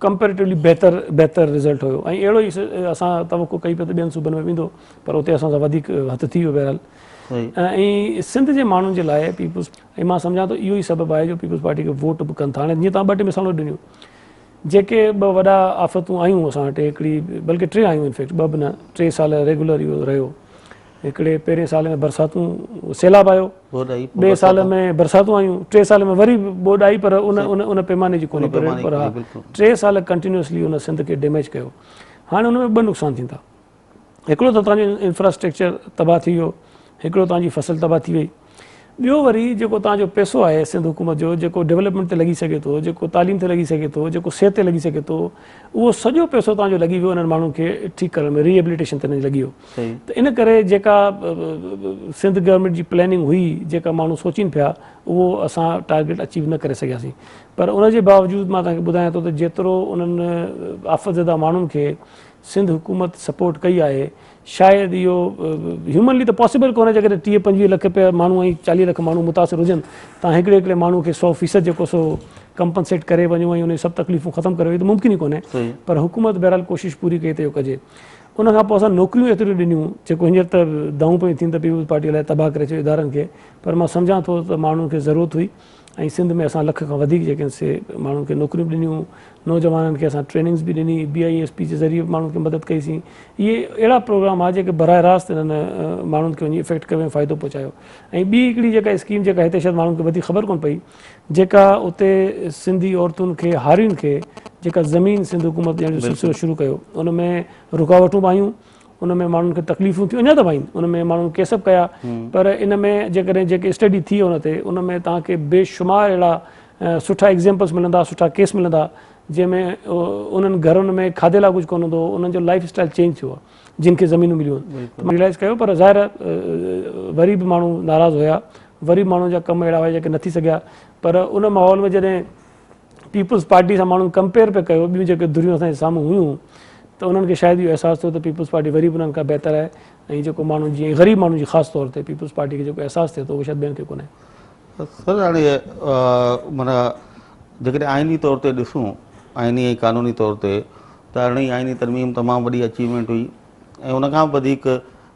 ڪمپيريٽولي بهتر بهتر رزلٽ هيو ۽ اهڙو ئي اسان توقع ڪئي پئي ته ٻين صوبن ۾ ويندو پر اتي اسان سان وڌيڪ هٿ ٿي ويو بهرحال ۽ سنڌ جي ماڻهن جي لاء پيپلز ۽ مان سمجهان ٿو اهو ئي سبب آهي جو پيپلز پارٽي کي ووٽ به ڪن ٿا هاڻي جيئن تان ٻه ٽي مثالون ڏنيون جيڪي ٻه وڏا آفتون آيون اسان وٽ هڪڙي بلڪه ٽي آيون انفيڪٽ ٻه به نه ٽي سال ريگولر اهو رهيو هڪڙي پهرين سال ۾ برساتون سيلاب آيو ٻئي سال ۾ برساتون آيون ٽي سال ۾ وري ٻوڏ آئي پر ان ان ان پيماني جي ڪونهي پر پر ها ٽي سال ڪنٽينيوسلي ان سنڌ کي ڊيميج ڪيو هاڻي ان ۾ ٻه نقصان ٿيندا هڪڙو ته تنهنجو انفراسٽرڪچر تباهه ٿي ويو هڪڙو تنهنجي فصل تباهه ٿي وئي ٻيو وري جيڪو توهان جو پئسو آهي سنڌ حڪومت جو جيڪو ڊولپمينٽ تي لڳي سگهي ٿو جيڪو تعليم تي لڳي سگهي ٿو جيڪو صحت تي لڳي سگهي ٿو اهو سڄو پئسو توهان جو لڳي ويو انهن ماڻهن کي ٺيڪ ڪرڻ ۾ ريهيبليٽيشن تي لڳي ويو ته ان ڪري جيڪا سنڌ گورنمينٽ جي پلاننگ هئي جيڪا ماڻهو سوچين پيا اهو اسان ٽارگيٽ اچيو نه ڪري سگهياسين پر ان جي باوجود مان توهان کي ٻڌايان ٿو ته جيترو انهن آفت زده ماڻهن کي سنڌ حڪومت سپورٽ ڪئي آهي شايد اهو هيومنلي ته پاسيبل ڪونهي جيڪڏهن 30 25 لک رپيا ماڻهو ۽ 40 لک ماڻهو متاثر هجن تان هڪڙي هڪڙي ماڻهو کي 100% جيڪو سو ڪمپنسيٽ ڪري وڃو ۽ ان جون سڀ تڪليفون ختم ڪري وڃو ته ممڪن ئي ڪونهي پر حڪومت بهرحال ڪوشش پوري ڪئي ته اهو ڪجي. ان کان پوء اسان نوڪريون ايتريون ڏنيون جيڪو هينئر ته دانهون پيون ٿين ته پيپلز پارٽي الائي تباهه ڪري ڇڏيو ادارن کي پر مان سمجهان ٿو ته ماڻهن کي ضرورت هئي ۽ سنڌ ۾ اسان لک کان وڌيڪ جيڪي آهن سي ماڻهن کي نوڪريون به ڏنيون نوجوانن کي اسان ٽريننگز به ڏني بي I S P جي ذريعي به ماڻهن کي مدد ڪئي سين اهي اهڙا پروگرام هئا جيڪي براهه راست انهن ماڻهن کي وڃي افيڪٽ ڪيو ۽ فائدو پهچايو ۽ ٻي هڪڙي جيڪا اسڪيم جيڪا هتي شايد ماڻهن کي وڌيڪ خبر ڪونه پئي جيڪا اتي سنڌي عورتن کي هارين کي جيڪا زمين سنڌ حڪومت ڏيڻ جو سلسلو شروع ڪيو ان ۾ رڪاوٽون به آيون ان ۾ ماڻهن کي تڪليفون ٿيون اڃا ته به آهن ان ۾ ماڻهن ڪيس به ڪيا پر ان ۾ جيڪڏهن جيڪي اسٽڊي ٿي ان تي ان ۾ توهان کي بيشمار اهڙا سٺا ايگزامپلس ملندا سٺا ڪيس ملندا جنهن ۾ انهن گهرن ۾ کاڌي لاء ڪجهه ڪونه هوندو هو انهن جو لائف اسٽائل چينج ٿيو آهي جن کي زمينون مليون آهن ته ريلائز ڪيو پر ظاهر وري به ماڻهو ناراض هيا وري به ماڻهن جا ڪم اهڙا هيا جيڪي نه ٿي سگهيا پر ان ماحول ۾ جڏهن پيپلز پارٽي سان ماڻهن ڪمپيئر پئي ڪيو ٻيون جيڪي ڌريون اسان جي سامهون هيون ته انهن کي شايد اهو احساس ٿيو ته پيپلز پارٽي وري به انهن کان بهتر آهي ۽ جيڪو ماڻهن جي غريب ماڻهن جي خاص طور تي پيپلز پارٽي کي جيڪو احساس ٿئي ٿو اهو شايد ٻين کي ڪونهي. سر هاڻي معنيٰ جيڪڏهن آئيني طور تي ڏسون آئيني ۽ قانوني طور تي ته ارڙهين آئيني ترميم تمام وڏي اچيومينٽ هئي ۽ ان کان به وڌيڪ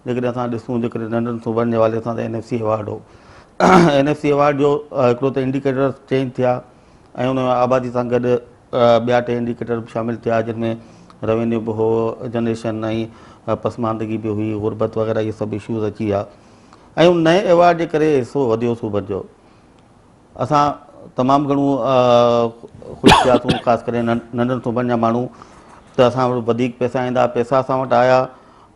جيڪڏهن اسان ڏسون جيڪڏهن ننڍن صوبن جي حوالي سان ته اين ايف سي ايوارڊ هو اين ايف سي ايوارڊ جو هڪڙو ته انڊيڪيٽر چينج ٿيا ۽ ان ۾ آبادي سان گڏ ٻيا ٽي انڊيڪيٽر به شامل ٿيا جن ۾ روينيو به هو جنريشن ۽ پسماندگي به هئي غربت وغيره اهي سڀ اشوز اچي ويا ۽ ان نئين ايوارڊ جي ڪري حصو وڌيو صوبن جو اسان تمام گهڻو خوش ٿياسون خاص ڪري ننڍن صوبن جا ماڻهو ته اسان وٽ وڌيڪ پئسا ايندا پئسا اسان وٽ آيا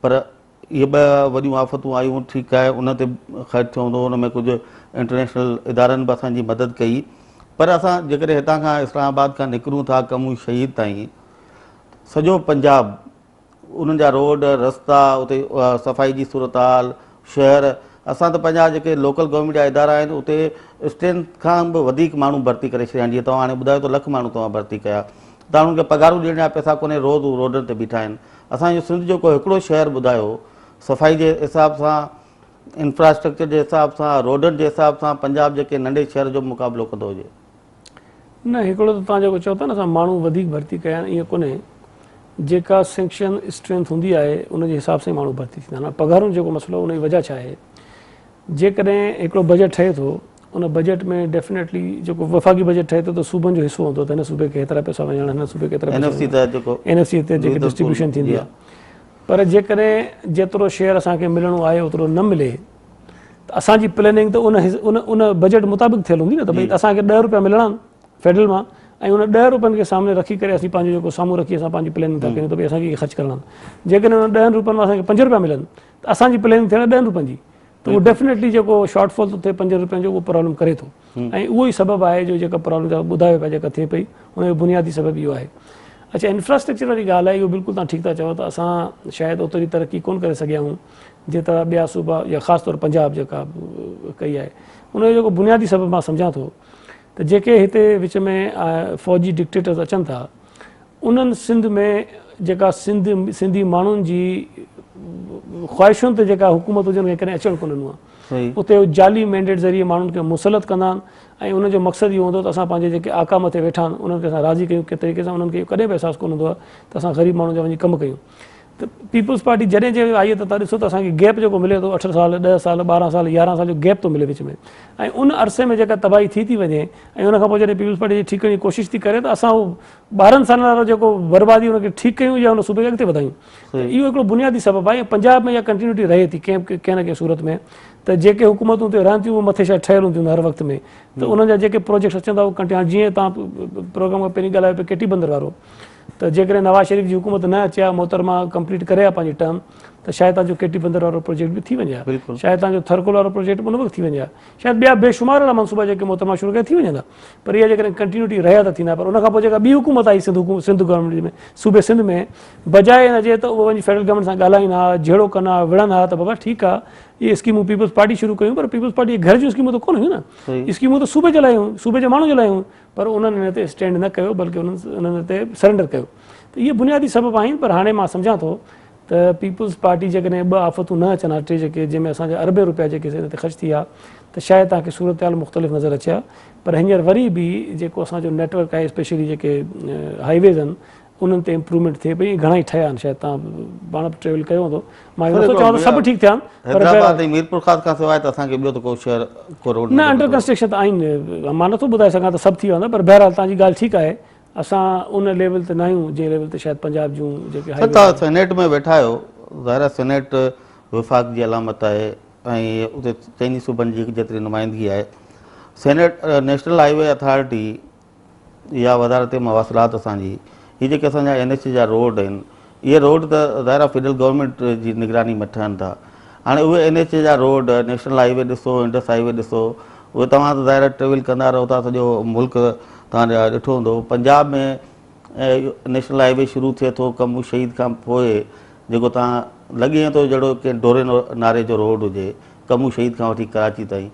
پر اهي ٻه وڏيون آفتون آيون ٺيڪ آهي ان تي خرچ ٿيو هوندو ان ۾ ڪجهه انٽرنيشنل ادارن به اسان جي مدد ڪئي پر اسان جيڪڏهن هتان کان اسلام آباد کان نڪرون ٿا ڪمون شهيد تائين سڄو پنجاب انهن جا روڊ رستا اتي صفائي جي صورتحال شهر اسان ته پنهنجا جيڪي لوڪل گورنمينٽ جا ادارا آهن اتي اسٽرينٿ کان به وڌيڪ ماڻهو ڀرتي ڪري ڇڏيا آهن جيئن توهان هاڻي ٻڌايو ته لک ماڻهو توهان ڀرتي ڪيا ته هاڻي انهن کي پگهارون ڏيڻ جا پئسا ڪونهي روز هو روڊن تي بيٺا آهن اسان جو سنڌ جو ڪو هڪڙو شهر ٻڌايو صفائي جي حساب سان انفراسٽرڪچر جي حساب سان روڊن جي حساب سان پنجاب جي ڪنهن ننڍي شهر جو مقابلو ڪندو هجي. نه هڪڙو ته توهان جيڪو چئو ٿا نه اسان ماڻهو وڌيڪ ڀرتي ڪيا آهن ائين ڪونهي جيڪا سينڪشن اسٽرينٿ هوندي آهي ان جي حساب سان ئي ماڻهو ڀرتي ٿيندا آهن پگهارن جو جيڪو مسئلو ان جي وجهه ڇا آهي جيڪڏهن هڪڙو بجيٽ ٺهي ٿو ان بجيٽ ۾ ڊيفنيٽلي جيڪو وفاقي بجيٽ ٺهي ٿو ته صوبن جو حصو هوندو ته هن صوبي کي هيترا پئسا وڃڻا هن صوبي کي هيترا پئسا وڃڻا اين ايف سي تي جيڪي ڊسٽريبيوشن ٿيندي آهي پر جيڪڏهن جيترو شيئر اسان کي ملڻو آهي اوترو نه ملي ته اسان جي پلاننگ ته ان ان ان بجيٽ مطابق ٿيل هوندي نه ته ڀئي اسان کي 10 روپيا ملڻا آهن فيڊرل مان ۽ ان 10 روپين کي سامني رکي ڪري اسين پنهنجو جيڪو سامهون رکي اسان پنهنجي پلاننگ ٿا ڪيون ته ڀئي اسان کي خرچ ڪرڻا آهن جيڪڏهن ان 10 روپين مان اسان کي 5 روپيا ملن ته اسان جي پلاننگ ٿيڻ 10 روپين جي ته اهو ڊيفنيٽلي جيڪو شارٽ فال ٿو ٿئي پنجن روپين جو اهو پرابلم ڪري ٿو ۽ اهو ئي سبب آهي جو جيڪا پرابلم جا ٻڌايو پيا جيڪا ٿئي پئي ان جو بنيادي سبب اهو آهي اڇا انفراسٽرڪچر واري ڳالهه آهي اهو بلڪل تان ٺيڪ ٿا چئو ته اسان شايد اوتري ترقي ڪون ڪري سگهيا آهيون جيترا ٻيا صوبا يا خاص طور پنجاب جيڪا ڪئي آهي ان جو جيڪو بنيادي سبب مان سمجهان ٿو ته جيڪي هتي وچ ۾ فوجي ڊڪٽيٽرز اچن ٿا انهن سنڌ ۾ جيڪا سنڌ سنڌي ماڻهن جي خواهشن تي جيڪا حڪومت هجي ان کي ڪڏهن اچڻ ڪونه ڏنو آهي اتي هو جعلي مينڊيٽ ذريعي ماڻهن کي مسلط ڪندا آهن ۽ انهن جو مقصد اهو هوندو ته اسان پنهنجي جيڪي آقا مٿي ويٺا آهن انهن کي اسان راضي ڪيون ڪنهن طريقي سان انهن کي اهو ڪڏهن به احساس ڪونه هوندو آهي ته اسان غريب ماڻهن جا وڃي ڪم ڪيون ته پيپلز پارٽي جڏهن جي آئي ته تان ڏسو ته اسان کي گيپ جيڪو ملي ٿو 8 سال 10 سال 12 سال 11 سال جو گيپ ٿو ملي وچ ۾ ۽ ان عرصي ۾ جيڪا تباهي ٿي ٿي وڃي ۽ ان کان پوء جڏهن پيپلز پارٽي جي ٺيڪ ڪرڻ جي ڪوشش ٿي ڪري ته اسان اهو 12 سالن وارو جيڪو بربادي ان کي ٺيڪ ڪيون يا ان صوبي کي اڳتي وڌايون ته اهو هڪڙو بنيادي سبب آهي ۽ پنجاب ۾ اها ڪنٽينيوٽي رهي ٿي ڪنهن ڪنهن نه ڪنهن صورت ۾ ته جيڪي حڪومتون اتي رهن ٿيون اهي مٿي شايد ٺهيل هونديون هر وقت ۾ ته انهن جا جيڪي پروجيڪٽس اچن ٿا اهي ڪنٽينيو جيئن تان پروگرام کان پهرين ڳالهايو پيو ڪيٽي بندر وارو ته جيڪڏهن نواز شريف جي حڪومت نه اچي ها محترمه ڪمپليٽ ڪري ها پنهنجي ٽرم ته شايد توهان جو ڪيٽي بندر وارو پروجيڪٽ به ٿي وڃي ها، شايد توهان جو ٿرڪول وارو پروجيڪٽ به ان وقت ٿي وڃي ها، شايد ٻيا بيشمار اهڙا منصوبا جيڪي محترمه شروع ڪيا ٿي وڃن ها. پر اها جيڪڏهن ڪنٽينيوٽي رهي ها ته ٿيندا پر ان کان پوء جيڪا ٻي حڪومت آئي سنڌ حڪومت سنڌ گورنمينٽ ۾ صوبي سنڌ ۾ بجاء ان جي ته اهو وڃي فيڊرل گورنمينٽ سان ڳالهائين ها جهيڙو ڪن ها وڙهن ها ته بابا ٺيڪ آ اهي اسڪيمون پيپلز پارٽي شروع ڪيون پر پيپلز پارٽي جي گهر جون اسڪيمون ته ڪونه هيون نه اسڪيمون ته صوبي جي لاء هيون صوبي جي ماڻهن جي لاء هيون پر انهن ان تي اسٽينڊ نه ڪيو بلڪه انهن انهن تي سرينڊر ڪيو ته اهي بنيادي سبب آهن پر هاڻي مان سمجهان ٿو ته پيپلز پارٽي جيڪڏهن ٻه آفتون نه اچن ها ٽي جيڪي جنهن ۾ اسان جا اربين روپيا جيڪي سي ان تي خرچ ٿي ويا ته شايد توهان کي صورتحال مختلف نظر اچي ها پر هينئر وري به جيڪو اسان جو نيٽ ورڪ آهي اسپيشلي جيڪي هائي ويز آهن انهن تي امپروومينٽ ٿئي پئي ۽ گهڻا ئي ٺهيا آهن شايد توهان پاڻ به ٽريول ڪيو هوندو مان اهو نٿو چوان ته سڀ ٺيڪ ٿيا آهن پر حيدرآباد ۽ ميرپورخاص کان سواء ته اسان کي ٻيو ته ڪو شهر ڪو روڊ نه انڊر ڪنسٽرڪشن ته آهن مان نٿو ٻڌائي سگهان ته سڀ ٿي ويا هوندا پر بهرحال توهان جي ڳالهه ٺيڪ آهي اسان ان ليول تي ناهيون جنهن ليول تي شايد پنجاب جون جيڪي سر توهان سينيٽ ۾ ويٺا آهيو ظاهر آهي سينيٽ وفاق جي علامت آهي ۽ اتي چئني صوبن جي جيتري نمائندگي آهي سينيٽ نيشنل هائي وي اٿارٽي يا وزارت مواصلات اسان جي هي جيڪي اسان جا اين ايڇ جا روڊ آهن اهي روڊ ته ظاهر آهي فيڊرل گورنمينٽ جي نگراني ۾ ٺهن ٿا هاڻي اهي اين ايڇ جا روڊ نيشنل هائي وي ڏسو انڊس هائي وي ڏسو اهي توهان ته ظاهر آهي ٽريول ڪندا رهو ٿا سڄو ملڪ توهان ڏٺو هوندو پنجاب ۾ نيشنل هائي وي شروع ٿئي ٿو ڪم شهيد کان پوء جيڪو توهان لڳي ائين ٿو جهڙو ڪنهن ڍوري ناري جو روڊ هجي ڪمون شهيد کان وٺي ڪراچي تائين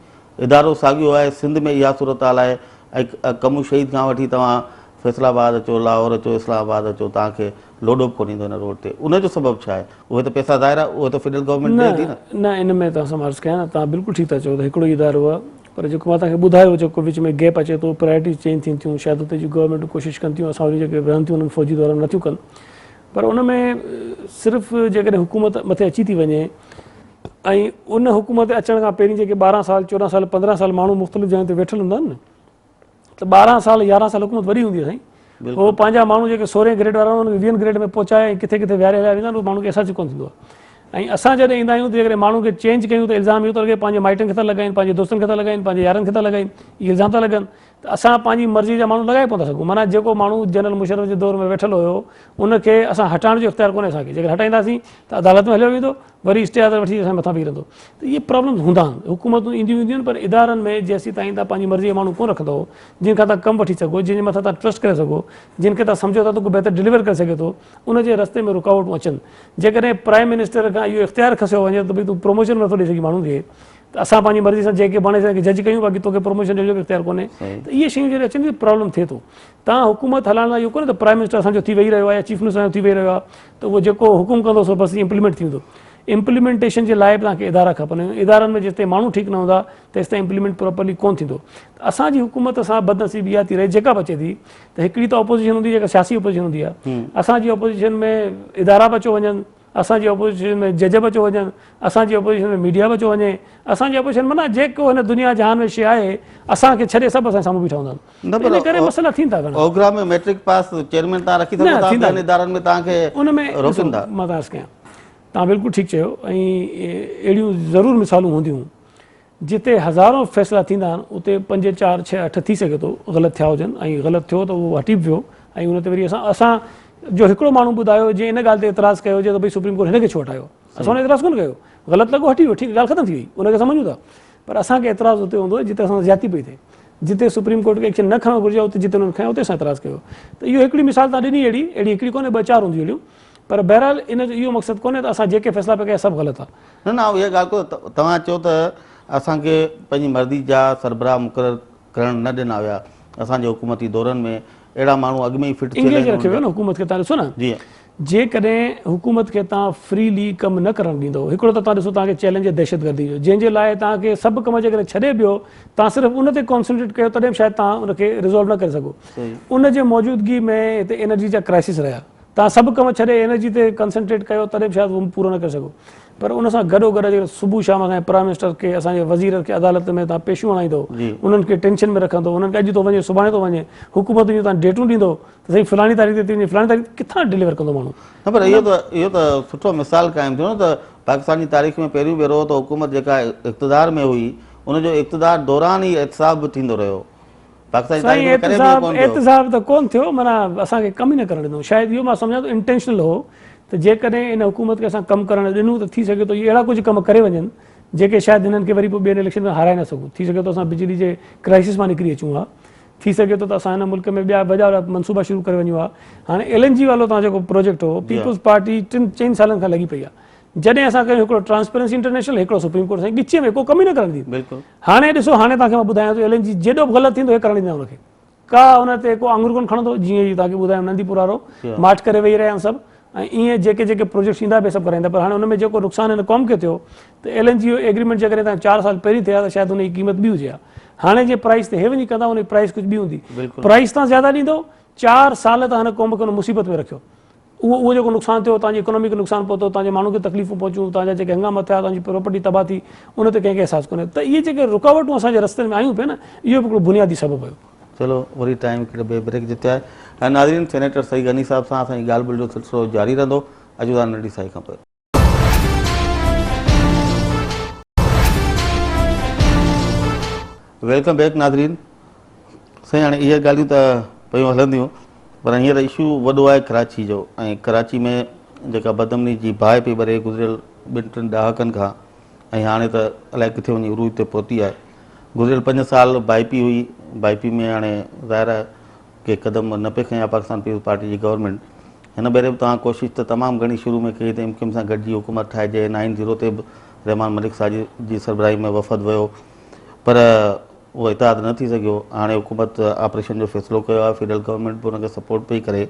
ادارو ساڳيو آهي سنڌ ۾ اها صورتحال آهي ۽ ڪمون شهيد کان وٺي توهان فيصل آباد اچو لاهور اچو اسلام آباد اچو توهان کي لوڏو به ڪونه ايندو هن روڊ تي ان جو سبب ڇا آهي اهي ته پئسا ظاهر آهي اهي ته فيڊرل گورنمينٽ ڏئي ٿي نه. نه ان ۾ توهان سان عرض ڪيان توهان بلڪل ٺيڪ ٿا چئو ته هڪڙو ئي ادارو آهي پر جيڪو مان توهان کي ٻڌايو جيڪو وچ ۾ گيپ اچي ٿو پرائرٽيز چينج ٿين ٿيون شايد اتي جون گورنمينٽون ڪوشش ڪن ٿيون اسان وري جيڪي رهن ٿيون انهن فوجي دورن نٿيون ڪن پر ان ۾ صرف جيڪڏهن حڪومت مٿي اچي ٿي وڃي ۽ ان حڪومت اچڻ کان پهرين جيڪي 12 سال 14 سال 15 سال ماڻهو مختلف جاين تي ويٺل هوندا آهن نه ته 12 سال 11 سال حڪومت وڏي هوندي آهي سائين هو پنهنجا ماڻهو جيڪي سورهين گريڊ وارا هوندا آهن انهن کي ويهن گريڊ ۾ پهچائي ۽ ڪٿي ڪٿي ويهاري هليا ويندا آهن اهو ماڻهو کي احساس ئي ڪونه ٿيندو آهي ۽ اسان جڏهن ايندا آهيون ته جيڪڏهن ماڻهو کي چينج ڪيون ته الزام اهو ٿو لڳي پنهنجي مائٽن کي ٿا لڳائين پنهنجي دوستن کي ٿا لڳائين پنهنجي يارن کي ٿا لڳائين اهي الزام ٿا لڳن ته اسان پنهنجي مرضي جا ماڻهو لڳائي ڪونه ٿا سگهون معنيٰ جيڪو ماڻهو جنرل مشرف جي دور ۾ ويٺل هيو ان کي اسان هٽائڻ جو اختيار ڪونهي اسان کي جيڪڏهن هٽائينداسين ته عدالت ۾ هليو ويندو وري اسٽي آرڊر وٺي اسان جي مٿان بيهي رهندو ته اهي پرابلمز هوندا آهن حڪومتون اينديون وينديون آهن پر ادارن ۾ جيسين تائين تان پنهنجي مرضي جا ماڻهو ڪونه رکندو جن کان تان ڪم وٺي سگهو جن جي مٿان تان ٽرسٽ ڪري سگهو جن کي تان سمجهو ٿا ته ڪو بهتر ڊليور ڪري سگهي ٿو ان جي رستي ۾ رڪاوٽون اچن جيڪڏهن پرائم منسٽر کان اهو اختيار کسيو وڃي ته ڀئي تون پروموشن نٿو ڏئي سگهين ماڻهن کي ته اسان پنهنجي مرضي سان جنهن کي بڻائي سگهون جج ڪيون باقي توکي پروموشن ڏيڻ جو به اختيار ڪونهي ته اهي شيون جڏهن اچن ٿيون پرابلم ٿئي ٿو تان حڪومت هلائڻ لاء اهو ڪونهي ته پرائم منسٽر اسان جو ٿي ويهي رهيو آهي يا چيف منسٽر اسان جو ٿي ويهي رهيو آهي ته اهو جيڪو حڪم ڪندو سو بس امپليمينٽ ٿي ويندو امپليمينٽيشن جي لاء به توهان کي ادارا کپن ادارن ۾ جيستائين ماڻهو ٺيڪ نه هوندا تيستائين امپليمينٽ پراپرلي ڪونه ٿيندو ته اسان جي حڪومت سان بدنصيبي اها ٿي رهي جيڪا به اچي ٿي ته هڪڙي ته اپوزيشن هوندي جيڪا سياسي اپوزيشن هوندي آهي اسان جي اپوزيشن ۾ ادارا به اچو وڃن اسان جي اپوزيشن ۾ جج به اچو وڃن، اسان جي اپوزيشن ۾ ميڊيا به اچو وڃي، اسان جي اپوزيشن معنيٰ جيڪو هن دنيا جهان ۾ شيء آهي، اسان کي ڇڏي سڀ اسان جي سامهون بيٺا هوندا آهن. نه ته ان پر ڪري مسئلا ٿين ٿا گهڻا. اوگرا ۾ ميٽرڪ پاس چيئرمين توهان رکي سگهو نه ٿا، ٿيندا ٻين ادارن ۾ توهان کي ان ۾ ڏسو روڪين ٿا. مان عرض ڪيان توهان بلڪل ٺيڪ چيو ۽ اهڙيون ضرور مثالون هونديون جتي هزارون فيصلا ٿيندا آهن اتي پنج چار ڇهه اٺ ٿي سگهي ٿو غلط ٿيا هجن ۽ غلط ٿيو ته اهو هٽي به ويو ۽ ان تي وري اسان اسان جو هڪڙو ماڻهو ٻڌايو جنهن ان ڳالهه تي اعتراض ڪيو هجي ته ڀئي سپريم ڪورٽ هن کي ڇو هٽايو اسان ان اعتراض ڪونه ڪيو غلط لڳو هٽي ويو ٺيڪ ڳالهه ختم ٿي وئي ان کي اسان مڃون ٿا پر اسان کي اعتراض اتي هوندو جتي اسان سان زيادتي پئي ٿئي جتي سپريم ڪورٽ کي ايڪشن نه کڻڻ گهرجي اتي جتي انهن کنيو اتي اسان اعتراض ڪيو ته اهو هڪڙي مثال تان ڏني اهڙي اهڙي هڪڙي ڪونهي ٻه چار هونديون اهڙيون پر بهرحال ان جو اهو مقصد ڪونهي ته اسان جيڪي فيصلا پيا ڪيا سڀ غلط آ. نه نه آئون اها ڳالهه ڪو توهان چيو ته اسان کي پنهنجي مرضي جا سربراهه مقرر ڪرڻ نه ڏنا ويا اسان جي حڪومتي دورن ۾ اهڙا ماڻهو اڳ ۾ ئي فٽ ٿيل انگيج رکيو ويو نه حڪومت کي توهان ڏسو نه جي جيڪڏهن حڪومت کي توهان فريلي ڪم نه ڪرڻ ڏيندو هڪڙو ته توهان ڏسو توهان کي چئلينج آهي دهشتگردي جو جنهن جي لاء توهان کي سڀ ڪم جيڪڏهن ڇڏي به توهان صرف ان تي ڪانسنٽريٽ ڪيو تڏهن به شايد توهان ان کي ريزالو نه ڪري سگهو ان جي موجودگي ۾ هتي انرجي جا ڪرائسس رهيا توهان سڀ ڪم ڇڏي انرجي تي ڪنسنٽريٽ ڪيو تڏهن به شايد اهو پورو نه ڪري سگهو پر ان سان گڏو گڏ جيڪڏهن صبح شام اسان جي پرائم منسٽر کي اسان جي وزير کي عدالت ۾ توهان پيشيون هڻائيندو انهن کي ٽينشن ۾ رکندو انهن کي اڄ ٿو وڃي سڀاڻي ٿو وڃي حڪومت جون توهان ڊيٽون ڏيندو ته سائين فلاڻي تاريخ تي ٿي وڃي فلاڻي تاريخ ڪٿان ڊليور ڪندو ماڻهو. نه پر اهو ته اهو ته سٺو مثال قائم ٿيو نه ته پاڪستان جي تاريخ ۾ پهريون ڀيرو ته حڪومت جيڪا اقتدار ۾ هئي ان جو اقتدار دوران ئي احتساب به ٿيندو رهيو. پاڪستان جي سائين تاريخ ۾ ڪڏهن به ائين احتساب ڪونه ٿيو. احتساب ته ڪونه ٿيو معنيٰ اسان کي ڪم ئي نه ڪرڻ ڏنو شايد اهو مان سمجهان ٿو انٽينشنل هو ته ته جيڪڏهن ان حڪومت کي اسان ڪم ڪرڻ ڏنو ته ٿي سگهي ٿو اهي اهڙا ڪجهه ڪم ڪري وڃن جيڪي شايد هنن کي وري پوء ٻين اليڪشن ۾ هارائي نه سگهون. ٿي سگهي ٿو اسان بجلي جي ڪرائسس مان نڪري اچون ها. ٿي سگهي ٿو ته اسان هن ملڪ ۾ ٻيا وڏا وڏا منصوبا شروع ڪري وڃون ها. هاڻي ايل اين جي والو توهان جيڪو پروجيڪٽ هو پيپلز پارٽي ٽن چئن سالن کان لڳي پئي آهي. جڏهن اسان ڪيون هڪڙو ٽرانسپيرنسي انٽرنيشنل هڪڙو سپريم ڪورٽ سائين ڳچيء ۾ ڪو ڪم ئي نه ڪرڻ ڏيندي. هاڻي ڏسو هاڻي توهان کي مان ٻڌايان ٿو ايل اين جي جيڏو به غلط ٿيندو هي ڪرڻ ڏيندا ان کي. ڪا ان تي ڪو آڱر ڪونه کڻندو جيئن ئي توهان کي ٻڌايم نندي پور وارو ماٺ ڪري ويهي رهيا آهن سڀ ۽ ائين جيڪي جيڪي پروجيڪٽس ايندا به سڀ ڪرائيندا پر هاڻي ان ۾ جيڪو نقصان هن قوم کي ٿيو ته ايل اين جي جو ايگريمينٽ جيڪڏهن توهان چار سال پهرين ٿئي ها ته شايد ان جي قيمت ٻي هجي ها هاڻي جي پرائس تي هي وڃي ڪندا ان جي پرائس ڪجهه ٻي هوندي پرائس تان زياده ڏيندو چار سال تان هن قوم کي ان مصيبت ۾ رکيو اهو اهو جيڪو نقصان ٿيو، توهان جي اڪانومي کي نقصان پهتو، توهان جي ماڻهن کي تڪليفون پهچيون، توهان جا جيڪي هنگاما ٿيا، توهان جي پراپرٽي تباهه ٿي، ان تي ڪنهن کي احساس ڪونهي ته اهي جيڪي رڪاوٽون اسان جي رستن ۾ آيون پئي نه اهو به هڪڙو بنيادي سبب هيو. چلو وري ٽائيم هڪڙي ٻئي بريڪ جي تي آهي. ناظرين سينيٽر سعيد غني صاحب سان اسان جي ڳالهه ٻولهه جو سلسلو جاري رهندو. اچون ٿا ننڍي ساهي کان پوء. Welcome back ناظرين سائين هاڻي اهي ڳالهيون ته پيون هلنديون پر هينئر اشو وڏو آهي ڪراچي جو ۽ ڪراچي ۾ جيڪا بدامني جي باهه پئي ٻري گذريل ٻن ٽن ڏهاڪن کان ۽ هاڻي ته الائي ڪٿي وڃي عروج تي پهتي آهي گذريل پنج سال بائپي هئي بائپي ۾ هاڻي ظاهر آهي ڪي قدم نه پئي کنيا پاڪستان پيپلز پارٽي جي گورنمينٽ هن ڀيري به توهان ڪوشش ته تمام گهڻي شروع ۾ ڪئي ته ايم ڪيو ايم سان گڏجي حڪومت ٺاهجي نائن زيرو تي به رحمان ملڪ صاحب جي سربراهي ۾ وفد ويو پر اهو اتحاد نه ٿي سگهيو هاڻي حڪومت آپريشن جو فيصلو ڪيو آهي فيڊرل گورنمينٽ به ان کي سپورٽ پئي ڪري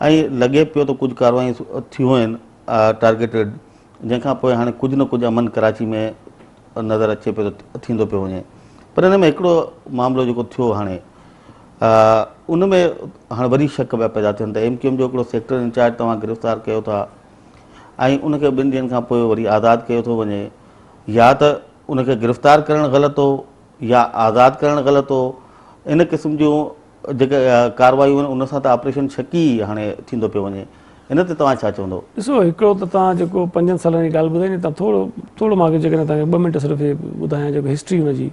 ۽ لڳي پيو ته ڪجهه ڪاروايون ٿيون آهن ٽارگيٽيڊ جنهن کان پوء هاڻي ڪجهه نه ڪجهه امن ڪراچي ۾ نظر اچي پيو ته ٿيندو پيو وڃي پر ان ۾ هڪڙو معاملو جيڪو ٿيو هاڻي ان ۾ هاڻي وري شڪ پيا پيدا ٿين ته ايم ڪيو ايم جو هڪڙو سيڪٽر انچارج توهان گرفتار ڪيو ٿا ۽ ان کي ٻن ڏينهن کان پوء وري آزاد ڪيو ٿو وڃي يا ته ان کي گرفتار ڪرڻ غلط هو يا آزاد ڪرڻ غلط هو ان قسم جون جيڪي ڪاروايون آهن ان سان ته آپريشن شڪي هاڻي ٿيندو پيو وڃي ان تي توهان ڇا چوندو؟ ڏسو هڪڙو ته توهان جيڪو پنجن سالن جي ڳالهه ٻڌائي ني تان ٿورو ٿورو مان جيڪڏهن توهان کي ٻه منٽ صرف هي ٻڌايان جيڪو هسٽري ان جي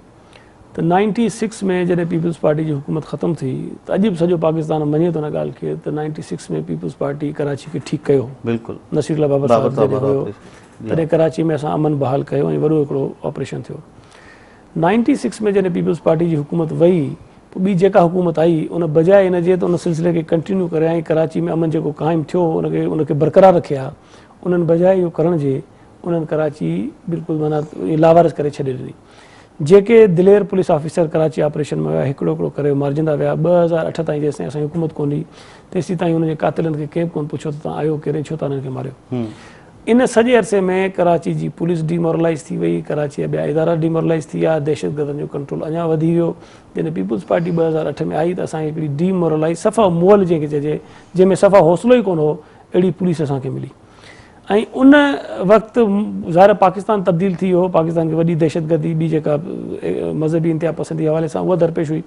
ته نائنٽي سڪس ۾ جڏهن پيپلز پارٽي جي حڪومت ختم ٿي ته اڄ به سڄو پاڪستان مڃي ٿو ان ڳالهه کي ته ninety six ۾ peoples party Karachi کي ٺيڪ ڪيو بلڪل نصير الله بابر صاحب جڏهن هيو تڏهن ڪراچي ۾ اسان امن بحال ڪيو ۽ وڏو هڪڙو آپريشن ٿيو نائنٽي سڪس ۾ جڏهن پيپلز پارٽي جي حڪومت وئي پوء ٻي جيڪا حڪومت آئي ان بجاء ان جي ته ان سلسلي کي ڪنٽينيو ڪري ۽ ڪراچي ۾ امن جيڪو قائم ٿيو هو ان کي ان کي برقرار رکي ها انهن بجاء اهو ڪرڻ جي انهن ڪراچي بلڪل معنيٰ لاوارث ڪري ڇڏي ڏني جيڪي دلير پوليس آفيسر ڪراچي آپريشن ۾ ويا هڪڙو هڪڙو ڪري مارجندا ويا 2008 تائين جيستائين اسان جي حڪومت ڪونه هئي تيسين تائين انهن جي قاتلن کي ڪنهن به ڪونه پڇيو ته توهان آيو ڪير ۽ ڇو توهان انهن کي ماريو ان سڄي عرصي ۾ ڪراچي جي پوليس ڊيمورلائيز ٿي وئي، ڪراچي جا ٻيا ادارا ڊيمورلائيز ٿي ويا، دهشتگردن جو ڪنٽرول اڃا وڌي ويو. جڏهن پيپلز پارٽي 2008 ۾ آئي ته اسان کي هڪڙي ڊيمورلائيز صفا مئل جنهن کي چئجي، جنهن ۾ صفا حوصلو ئي ڪونه هو، اهڙي پوليس اسان کي ملي ۽ ان وقت ظاهر آهي پاڪستان تبديل ٿي ويو هو، پاڪستان کي وڏي دهشتگردي ٻي جيڪا مذهبي انتها پسندي جي حوالي سان اها درپيش هئي.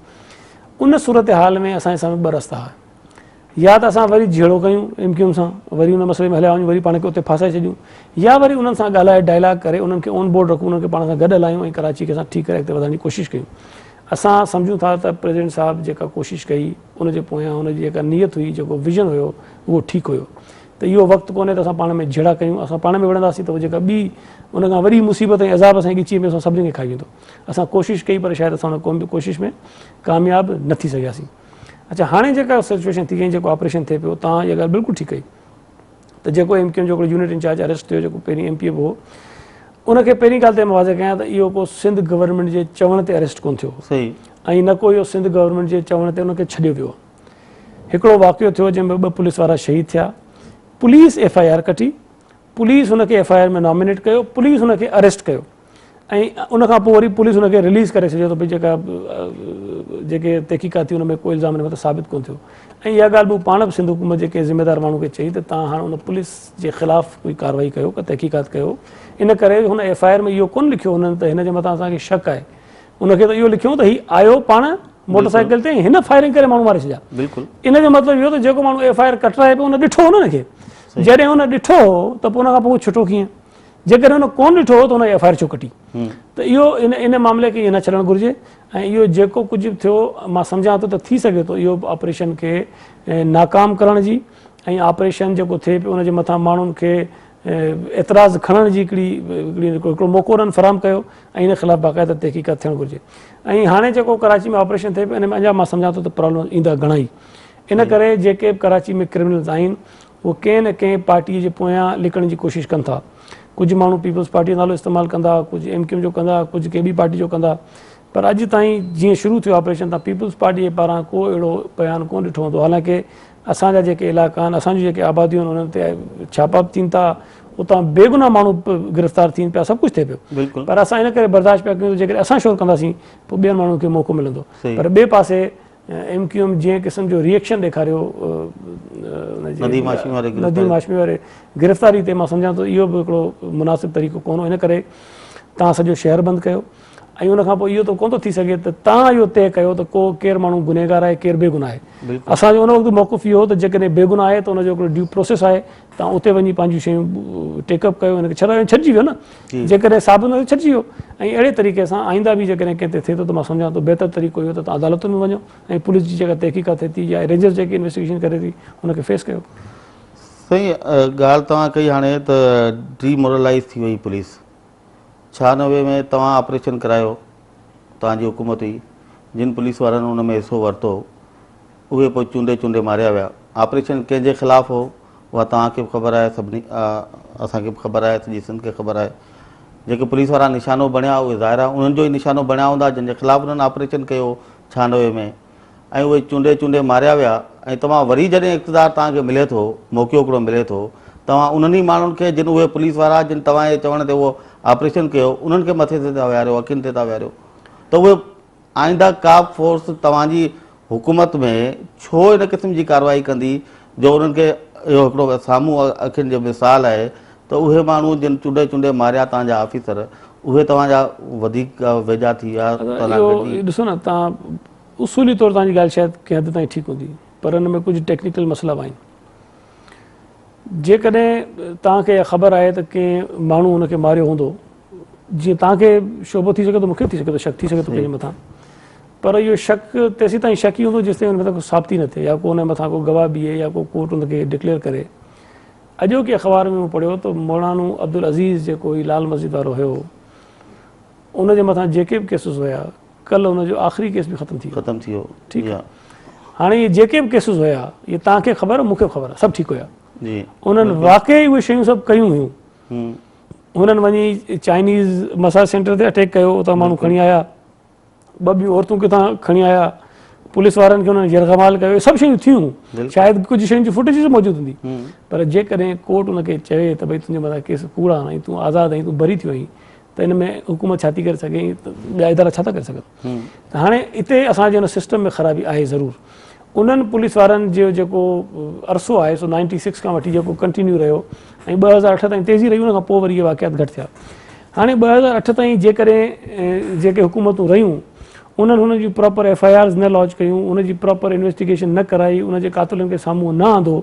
ان صورتحال ۾ اسان جي سامهون ٻه رستا هئا. يا ته اسان وري جهيڙو ڪيون ايم ڪيو ايم سان وري ان مسئلي ۾ هليا وڃون وري پاڻ کي اتي ڦاسائي ڇڏيون يا وري انهن سان ڳالهائي ڊائلاگ ڪري انهن کي اون بورڊ رکون انهن کي پاڻ سان گڏ هلايون ۽ ڪراچي کي اسان ٺيڪ ڪري اڳتي وڌائڻ جي ڪوشش ڪيون اسان سمجهون ٿا ته پريزيڊنٽ صاحب جيڪا ڪوشش ڪئي ان جي پويان ان جي جيڪا نيت هئي جيڪو ويزن هيو اهو ٺيڪ هيو ته اهو وقت ڪونهي ته اسان پاڻ ۾ جهيڙا ڪيون اسان پاڻ ۾ وڙهنداسين ته جيڪا ٻي ان کان وڏي مصيبت ۽ عذاب اسان جي ڳچيء ۾ اسان سڀني کي کائي ويندو اسان ڪوشش ڪئي پر شايد اسان ان ڪوشش ۾ ڪامياب نه ٿي سگهياسين اڇا هاڻي جيڪا سچويشن ٿي ۽ جيڪو آپريشن ٿئي پيو توهان اها ڳالهه بلڪل ٺيڪ ڪئي ته جيڪو ايم ڪيو ايم جو هڪڙو يونٽ انچارج اريسٽ ٿيو جيڪو پهرين ايم پي اي به هو ان کي پهرين ڳالهه ته مان واضح ڪيان ته اهو ڪو سنڌ گورنمينٽ جي چوڻ تي اريسٽ ڪونه ٿيو صحيح ۽ نه ڪو اهو سنڌ گورنمينٽ جي چوڻ تي ان کي ڇڏيو ويو هڪڙو واقعو ٿيو جنهن ۾ ٻه پوليس وارا شهيد ٿيا پوليس ايف I R ڪٽي پوليس ان کي ايف I R ۾ nominate ڪيو پوليس ان کي اريسٽ ڪيو ۽ ان کان پوء وري پوليس ان کي رليز ڪري ڇڏيو ته ڀئي جيڪا جيڪي تحقيقات ٿي ان ۾ ڪو الزام ان مٿان ثابت ڪونه ٿيو ۽ اها ڳالهه مون پاڻ به سنڌ حڪومت جي ڪنهن ذميدار ماڻهو کي چئي ته توهان هاڻ ان پوليس جي خلاف ڪوئي ڪارروائي ڪيو ڪا تحقيقات ڪيو ان ڪري هن ايف I R ۾ اهو ڪونه لکيو هنن ته هن جي مٿان اسان کي شڪ آهي ان کي ته اهو لکيو ته هي آيو پاڻ موٽر سائيڪل تي هن فائرنگ ڪري ماڻهو ماري ڇڏيا بلڪل ان جو مطلب اهو ته جيڪو ماڻهو ايف I R ڪٽرائي پيو ان ڏٺو هو نه ان کي جڏهن هن ڏٺو هو ته پوء ان کان پوء ڇٽو ڪيئن جيڪڏهن هن ڪونه ڏٺو هو ته هن ايف I R ڇو ڪٽي؟ ته اهو ان ان معاملي کي ائين نه ڇڏڻ گهرجي ۽ اهو جيڪو ڪجهه به ٿيو مان سمجهان ٿو ته ٿي سگهي ٿو اهو آپريشن کي ناڪام ڪرڻ جي ۽ آپريشن جيڪو ٿئي پيو ان جي مٿان ماڻهن کي اعتراض کڻڻ جي هڪڙي هڪڙو موقعو انهن فراهم ڪيو ۽ ان خلاف باقاعده تحقيقات ٿيڻ گهرجي ۽ هاڻي جيڪو ڪراچي ۾ آپريشن ٿئي پيو ان ۾ اڃا مان سمجهان ٿو ته پرابلم ايندا گهڻا ئي ان ڪري جيڪي به ڪراچي ۾ ڪرمنلز آهن اهي ڪنهن نه ڪنهن پارٽي جي پويان لڪڻ جي ڪوشش ڪن ٿا ڪجهه ماڻهو پيپلز پارٽي جو نالو استعمال ڪندا ڪجهه ايم ڪيو ايم جو ڪندا ڪجهه ڪنهن ٻي پارٽي جو ڪندا پر اڄ تائين جيئن شروع ٿيو آپريشن تان پيپلز پارٽي جي پاران ڪو اهڙو بيان ڪونه ڏٺو هوندو حالانڪه اسان جا جيڪي علائقا آهن اسان جون جيڪي آباديون آهن انهن تي ڇاپا به ٿين ٿا اتان بيگناهه ماڻهو به گرفتار ٿين پيا سڀ ڪجهه ٿئي پيو پر اسان ان ڪري برداشت پيا ڪيون جيڪڏهن اسان شور ڪنداسين پوء ٻين ماڻهن کي موقعو ملندو پر ٻئي پاسي ايم ڪيو ايم جنهن قسم جو ريئڪشن ڏيکاريو نديم هاشمي واري گرفتاري تي مان سمجهان ٿو اهو به هڪڙو مناسب طريقو ڪونه هو ان ڪري تان سڄو شهر بند ڪيو ۽ ان کان پوء اهو ته ڪونه ٿو ٿي سگهي ته تان اهو طئي ڪيو ته ڪو ڪير ماڻهو گنهگار آهي ڪير بيگناهه آهي. اسان جو ان وقت موقف اهو هو ته جيڪڏهن بيگناهه آهي ته ان جو هڪڙو ڊيو پروسيس آهي تان اتي وڃي پنهنجون شيون ٽيڪ اپ ڪيو ان کي ڇڏايو ڇڏجي ويو نه جيڪڏهن ثابت نه ٿيو ڇڏجي ويو ۽ اهڙي طريقي سان آئنده به جيڪڏهن ڪنهن تي ٿئي ٿو ته مان سمجهان ٿو بهتر طريقو اهو ته تان عدالتن ۾ وڃو ۽ پوليس جي جيڪا تحقيقات ٿئي ٿي يا رينجرز جيڪي انويسٽيگيشن ڪري ٿي ان کي فيس ڪيو. سائين ڳالهه توهان ڪئي هاڻي ته ڊي مورلائيز ٿي وئي پوليس 96 ۾ توهان آپريشن ڪرايو، توهان جي حڪومت هئي، جن پوليس وارن ان ۾ حصو ورتو اهي پوء چونڊي چونڊي ماريا ويا. آپريشن ڪنهن جي خلاف هو اها توهان کي به خبر آهي، سڀني اسان کي به خبر آهي، سڄي سنڌ کي خبر آهي. جيڪي پوليس وارا نشانو بڻيا اهي ظاهر آهي انهن جو ئي نشانو بڻيا هوندا جن جي خلاف انهن آپريشن ڪيو هو 96 ۾. ۽ اهي چونڊي چونڊي ماريا ويا ۽ توهان وري جڏهن اقتدار توهان کي ملي ٿو، موقعو هڪڙو ملي ٿو، توهان انهن ئي ماڻهن کي جن اهي پوليس وارا جن توهان جي چوڻ تي اهو آپريشن ڪيو انهن کي مٿي تي ٿا ويهاريو، اکين تي ٿا ويهاريو ته اهي آئنده ڪا به فورس توهان جي حڪومت ۾ ڇو ان قسم جي ڪارروائي ڪندي جو انهن کي اهو هڪڙو سامهون اکين جو مثال آهي ته اهي ماڻهو جن چونڊي چونڊي ماريا توهان جا آفيسر اهي توهان جا وڌيڪ ويجها ٿي ويا توهان سان گڏجي. ڏسو نه توهان اصولي طور توهان جي ڳالهه شايد ڪنهن حد تائين ٺيڪ هوندي پر ان ۾ ڪجهه ٽيڪنيڪل مسئلا به آهن. جيڪڏهن توهان کي اها خبر آهي ته ڪنهن ماڻهو هن کي ماريو هوندو جيئن توهان کي شبهو ٿي سگهي ٿو مون کي به ٿي سگهي ٿو شڪ ٿي سگهي ٿو ڪنهن جي مٿان پر اهو شڪ تيسين تائين شڪ ئي هوندو جيستائين ان مٿان ڪو ثابتي نه ٿئي يا ڪو ان مٿان ڪو گواهه بيهي يا ڪو ڪورٽ ان کي ڊڪليئر ڪري. اڄوڪي اخبار ۾ مون پڙهيو ته مولانو عبدالعزيز جيڪو هي لال مسجد وارو هيو ان جي مٿان جيڪي به ڪيسز هيا ڪلهه ان جو آخري ڪيس به ختم ٿي ويو. ختم ٿي ويو ٺيڪ آهي هاڻي اهي جيڪي به ڪيسز هيا اهي توهان کي خبر مون کي به خبر سڀ ٺيڪ هيا جي انهن واقعي اهي شيون سڀ ڪيون هيون هنن وڃي چائنيز مساج سينٽر تي اٽيڪ ڪيو اتان ماڻهو کڻي آيا ٻه ٻيون عورتون ڪٿان کڻي آيا پوليس وارن کي انهن يرغمال ڪيو اهي سڀ شيون ٿيون شايد ڪجهه شين جي فوٽيجز موجود هوندي پر جيڪڏهن ڪورٽ ان کي چوي ته ڀئي تنهنجي مٿان ڪيس ڪوڙا آهن ۽ تون آزاد آهين تون بري ٿيو آهين ته ان ۾ حڪومت ڇا ٿي ڪري سگهي ۽ ٻيا ادارا ڇا ٿا ڪري سگهن ته هاڻي اتي اسان جي ان سسٽم ۾ خرابي آهي ضرور انهن پوليس وارن جو جيڪو عرصو آهي سو نائنٽي سڪس کان وٺي جيڪو ڪنٽينيو رهيو ۽ 2008 تائين تيزي رهي ان کان پوء وري اهي واقعات گهٽ ٿيا هاڻي 2008 تائين جيڪڏهن جيڪي حڪومتون رهيون انهن هن جون پراپر ايف I آرز نه لاج ڪيون ان جي پراپر انويسٽيگيشن نه ڪرائي ان جي قاتلن کي سامهون نه آندو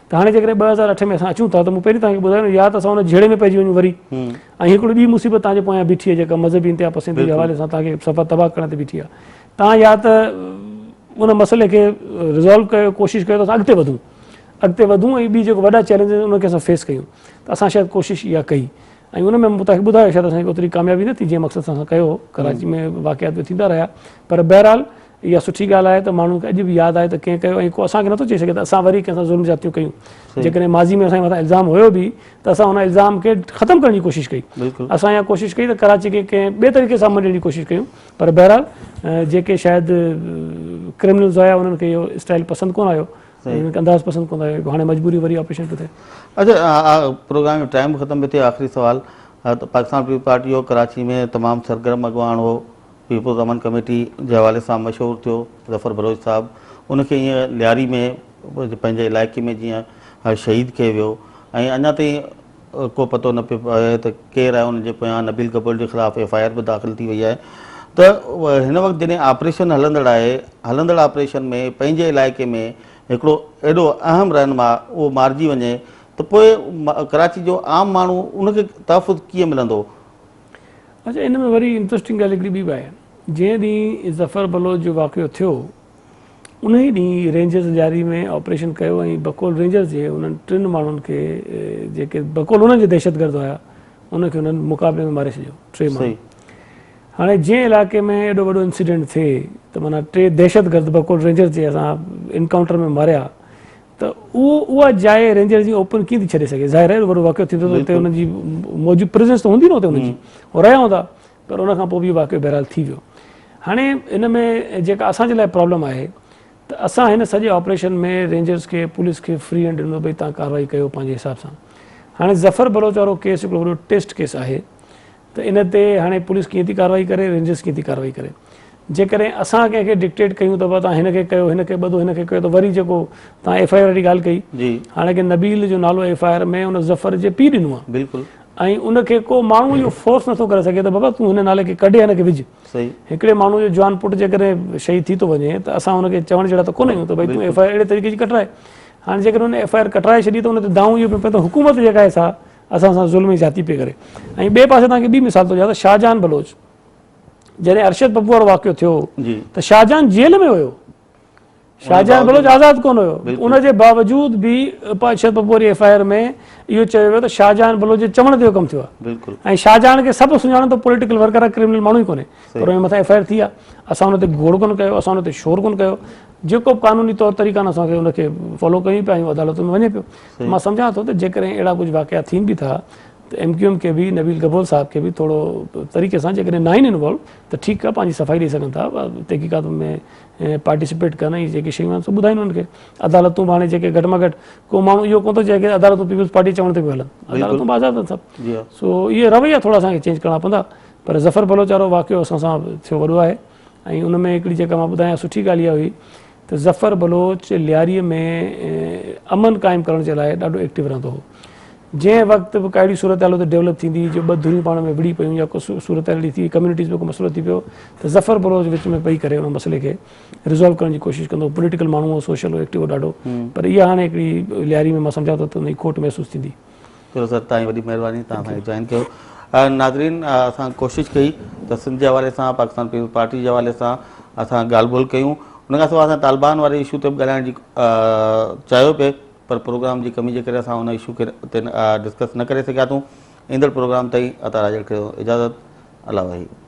ته هاڻي جيڪڏهن 2008 ۾ اسان اچون ٿا ته مون پهرين توهان کي ٻڌايو يا ته اسان ان جهيڙي ۾ پئجي وڃون وري ۽ هڪڙي ٻي مصيبت توهان جي پويان بيٺي آهي جيڪا مذهبي انتها پسندي جي حوالي سان توهان کي صفا تباهه ڪرڻ تي بيٺي آهي توهان يا ته ان مسئلي کي ريزالو ڪيو ڪوشش ڪيو ته اسان اڳتي وڌون اڳتي وڌون ۽ ٻي جيڪو وڏا چئلينج آهن انهن کي اسان فيس ڪيون ته اسان شايد ڪوشش اها ڪئي ۽ ان ۾ مون توهان کي ٻڌايو شايد اسان کي اوتري ڪاميابي نه ٿي جنهن مقصد سان اسان ڪيو هو ڪراچي ۾ واقعات به ٿيندا رهيا پر بهرحال اها سٺي ڳالهه آهي ته ماڻهن کي اڄ به ياد آهي ته ڪنهن ڪيو ۽ ڪو اسان کي نٿو چئي سگهي ته اسان وري ڪنهن سان ظلم زيادتيون ڪيون جيڪڏهن ماضي ۾ اسان جي مٿان الزام هيو به ته اسان ان الزام کي ختم ڪرڻ جي ڪوشش ڪئي اسان اها ڪوشش ڪئي ته ڪراچي کي ڪنهن ٻئي طريقي سان منهن ڏيڻ جي ڪوشش ڪيون پر بهرحال جيڪي شايد ڪرمنلز آيا انهن کي اهو اسٽائل پسند ڪونه آيو انهن کي انداز پسند ڪونه آيو هاڻي مجبوري وري آپريشن پيو ٿئي. اچا پروگرام جو ٽائيم ختم پيو ٿئي آخري سوال ته پاڪستان پيپلز پارٽي جو ڪراچي ۾ تمام سرگرم اڳواڻ هو پيپلز امن ڪميٽي جي حوالي سان مشهور ٿيو ظفر بلوچ صاحب ان کي ائين لياري ۾ پنهنجي علائقي ۾ جيئن شهيد ڪيو ويو ۽ اڃا تائين ڪو پتو نه پيو پوي ته ڪير آهي ان جي پويان، نبيل گبول جي خلاف ايف I R به داخل ٿي وئي آهي ته هن وقت جڏهن آپريشن هلندڙ آهي، هلندڙ آپريشن ۾ پنهنجي علائقي ۾ هڪڙو ايڏو اهم رهنما اهو مارجي وڃي ته پوء ڪراچي جو عام ماڻهو ان کي تحفظ ڪيئن ملندو؟ اڇا ان ۾ وري انٽرسٽنگ ڳالهه هڪڙي ٻي به آهي جنهن ڏينهن ظفر بلوچ جو واقعو ٿيو. انهي ڏينهن رينجرز لياري ۾ آپريشن ڪيو ۽ بقول رينجرز جي انهن ٽن ماڻهن کي جيڪي بقول انهن جي دهشتگرد هيا ان کي انهن مقابلي ۾ ماري ڇڏيو ٽي ماڻهو. هاڻي جنهن علائقي ۾ ايڏو وڏو انسيڊنٽ ٿئي ته معنيٰ ٽي دهشتگرد بقول رينجرز جي اسان انڪائونٽر ۾ ماريا ته اهو اها جاء رينجرز جي اوپن ڪيئن ٿي ڇڏي سگهي ظاهر آهي ايڏو وڏو واقعو ٿيندو ته اتي انهن جي موجود پريزنس ته هوندي نه اتي انهن جي هو رهيا هوندا پر ان کان پوء به اهو واقعو بهرحال ٿي ويو. هاڻي ان ۾ جيڪا اسان جي لاء پرابلم آهي ته اسان هن سڄي آپريشن ۾ رينجرز کي پوليس کي فري هينڊ ڏنو ڀئي تان ڪارروائي ڪيو پنهنجي حساب سان. هاڻي ظفر بلوچ وارو ڪيس هڪڙو وڏو ٽيسٽ ڪيس آهي ته ان تي هاڻي پوليس ڪيئن ٿي ڪارروائي ڪري رينجرز ڪيئن ٿي ڪارروائي ڪري. جيڪڏهن اسان ڪنهن کي ڊڪٽيٽ ڪيون ته تان هن کي ڪيو هن کي ٻڌو هن کي ڪيو ته وري جيڪو تان ايف I R واري ڳالهه ڪئي هاڻي ڪي نبيل جو نالو ايف I R ۾ ان ظفر جي پيء ڏنو آهي بلڪل ۽ ان کي ڪو ماڻهو اهو فورس نٿو ڪري سگهي ته بابا تون هن نالي کي ڪڍي هن کي وجهه. هڪڙي ماڻهو جو جوان پٽ جيڪڏهن شهيد ٿي ٿو وڃي ته اسان ان کي چوڻ جهڙا ته ڪونه آهيون ته ڀئي تون ايف I R اهڙي طريقي جي ڪٽرائي. هاڻي جيڪڏهن هن ايف I R ڪٽرائي ڇڏي ته ان تي دانهون اهو پيو پئي ته حڪومت جيڪا آهي سا اسان سان ظلم ۽ زيادتي پئي ڪري. ۽ ٻئي پاسي توهان کي ٻي مثال ٿو ڏيان ته شاهجهان بلوچ جڏهن ارشد پپو وارو واقعو ٿيو ته شاهجهان جيل ۾ هيو. شاهجهان بلوچ آزاد ڪونه هيو ان جي باوجود به ارشد پپو واري ايف I R ۾ اهو چيو ويو ته شاهجهان بلوچ جي چوڻ تي اهو ڪم ٿيو آهي ۽ شاهجهان کي سڀ سڃاڻن ته پوليٽيڪل ورڪر آهي ڪرمنل ماڻهو ئي ڪونهي پر ان مٿان ايف I R ٿي آهي اسان ان تي گوڙ ڪونه ڪيو اسان ان تي شور ڪونه ڪيو جيڪو به قانوني طور طريقا آهن اسان کي ان کي فالو ڪيون پيا آهيون عدالتن ۾ وڃي پيو مان سمجهان ٿو ته جيڪڏهن اهڙا ڪجهه واقعا ٿين به ٿا ته ايم ڪيو ايم کي به نبيل گبول صاحب کي به ٿورو طريقي سان جيڪڏهن ناهن انوالو ته ٺيڪ آهي پنهنجي صفائي ڏئي سگهن ٿا تحقيقات ۾ پارٽيسپيٽ ڪن ۽ جيڪي شيون آهن سو ٻڌائين انهن کي عدالتون به هاڻي جيڪي گهٽ مان گهٽ ڪو ماڻهو اهو ڪونه ٿو چئي ڪي عدالتون پيپلز پارٽي چوڻ تي پيون هلن عدالتون به آزاد آهن سڀ سو اهي رويا ٿورا اسان کي چينج ڪرڻا پوندا پر ظفر بلوچ وارو واقعو اسان سان ٿيو وڏو آهي ۽ ان ۾ هڪڙي جيڪا مان ٻڌايان سٺي ڳالهه اها هئي ته ظفر بلوچ لياري ۾ امن قائم ڪرڻ جي لاء ڏاڍو ايڪٽو رهندو هو جنهن وقت به ڪا اهڙي صورتحال اتي ڊولپ ٿيندي جو ٻه ڌريون پاڻ ۾ وڙهي پيون يا ڪو صورتحال اهڙي ٿي ڪميونٽيز ۾ ڪو مسئلو ٿي پيو ته ظفر بلوچ وچ ۾ پئي ڪري ان مسئلي کي ريزالو ڪرڻ جي ڪوشش ڪندو هو پوليٽيڪل ماڻهو هو سوشل هو ايڪٽو هو ڏاڍو پر اها هاڻي هڪڙي لياري ۾ مان سمجهان ٿو ته ان جي کوٽ محسوس ٿيندي. چلو سر تائين وڏي مهرباني توهان اسان کي جوائن ڪيو ناظرين اسان ڪوشش ڪئي ته سنڌ جي حوالي سان پاڪستان پيپلز پارٽي جي حوالي سان اسان ڳالهه ٻولهه ڪيون ان کان سواء اسان طالبان واري اشو تي به ڳالهائڻ جي چاهيو پئي پر پروگرام جي ڪمي جي ڪري اسان ان اشو کي تي ڊسڪس نه ڪري سگهياسون ايندڙ پروگرام تائين عطا راڄڙ کي اجازت الله وحيد.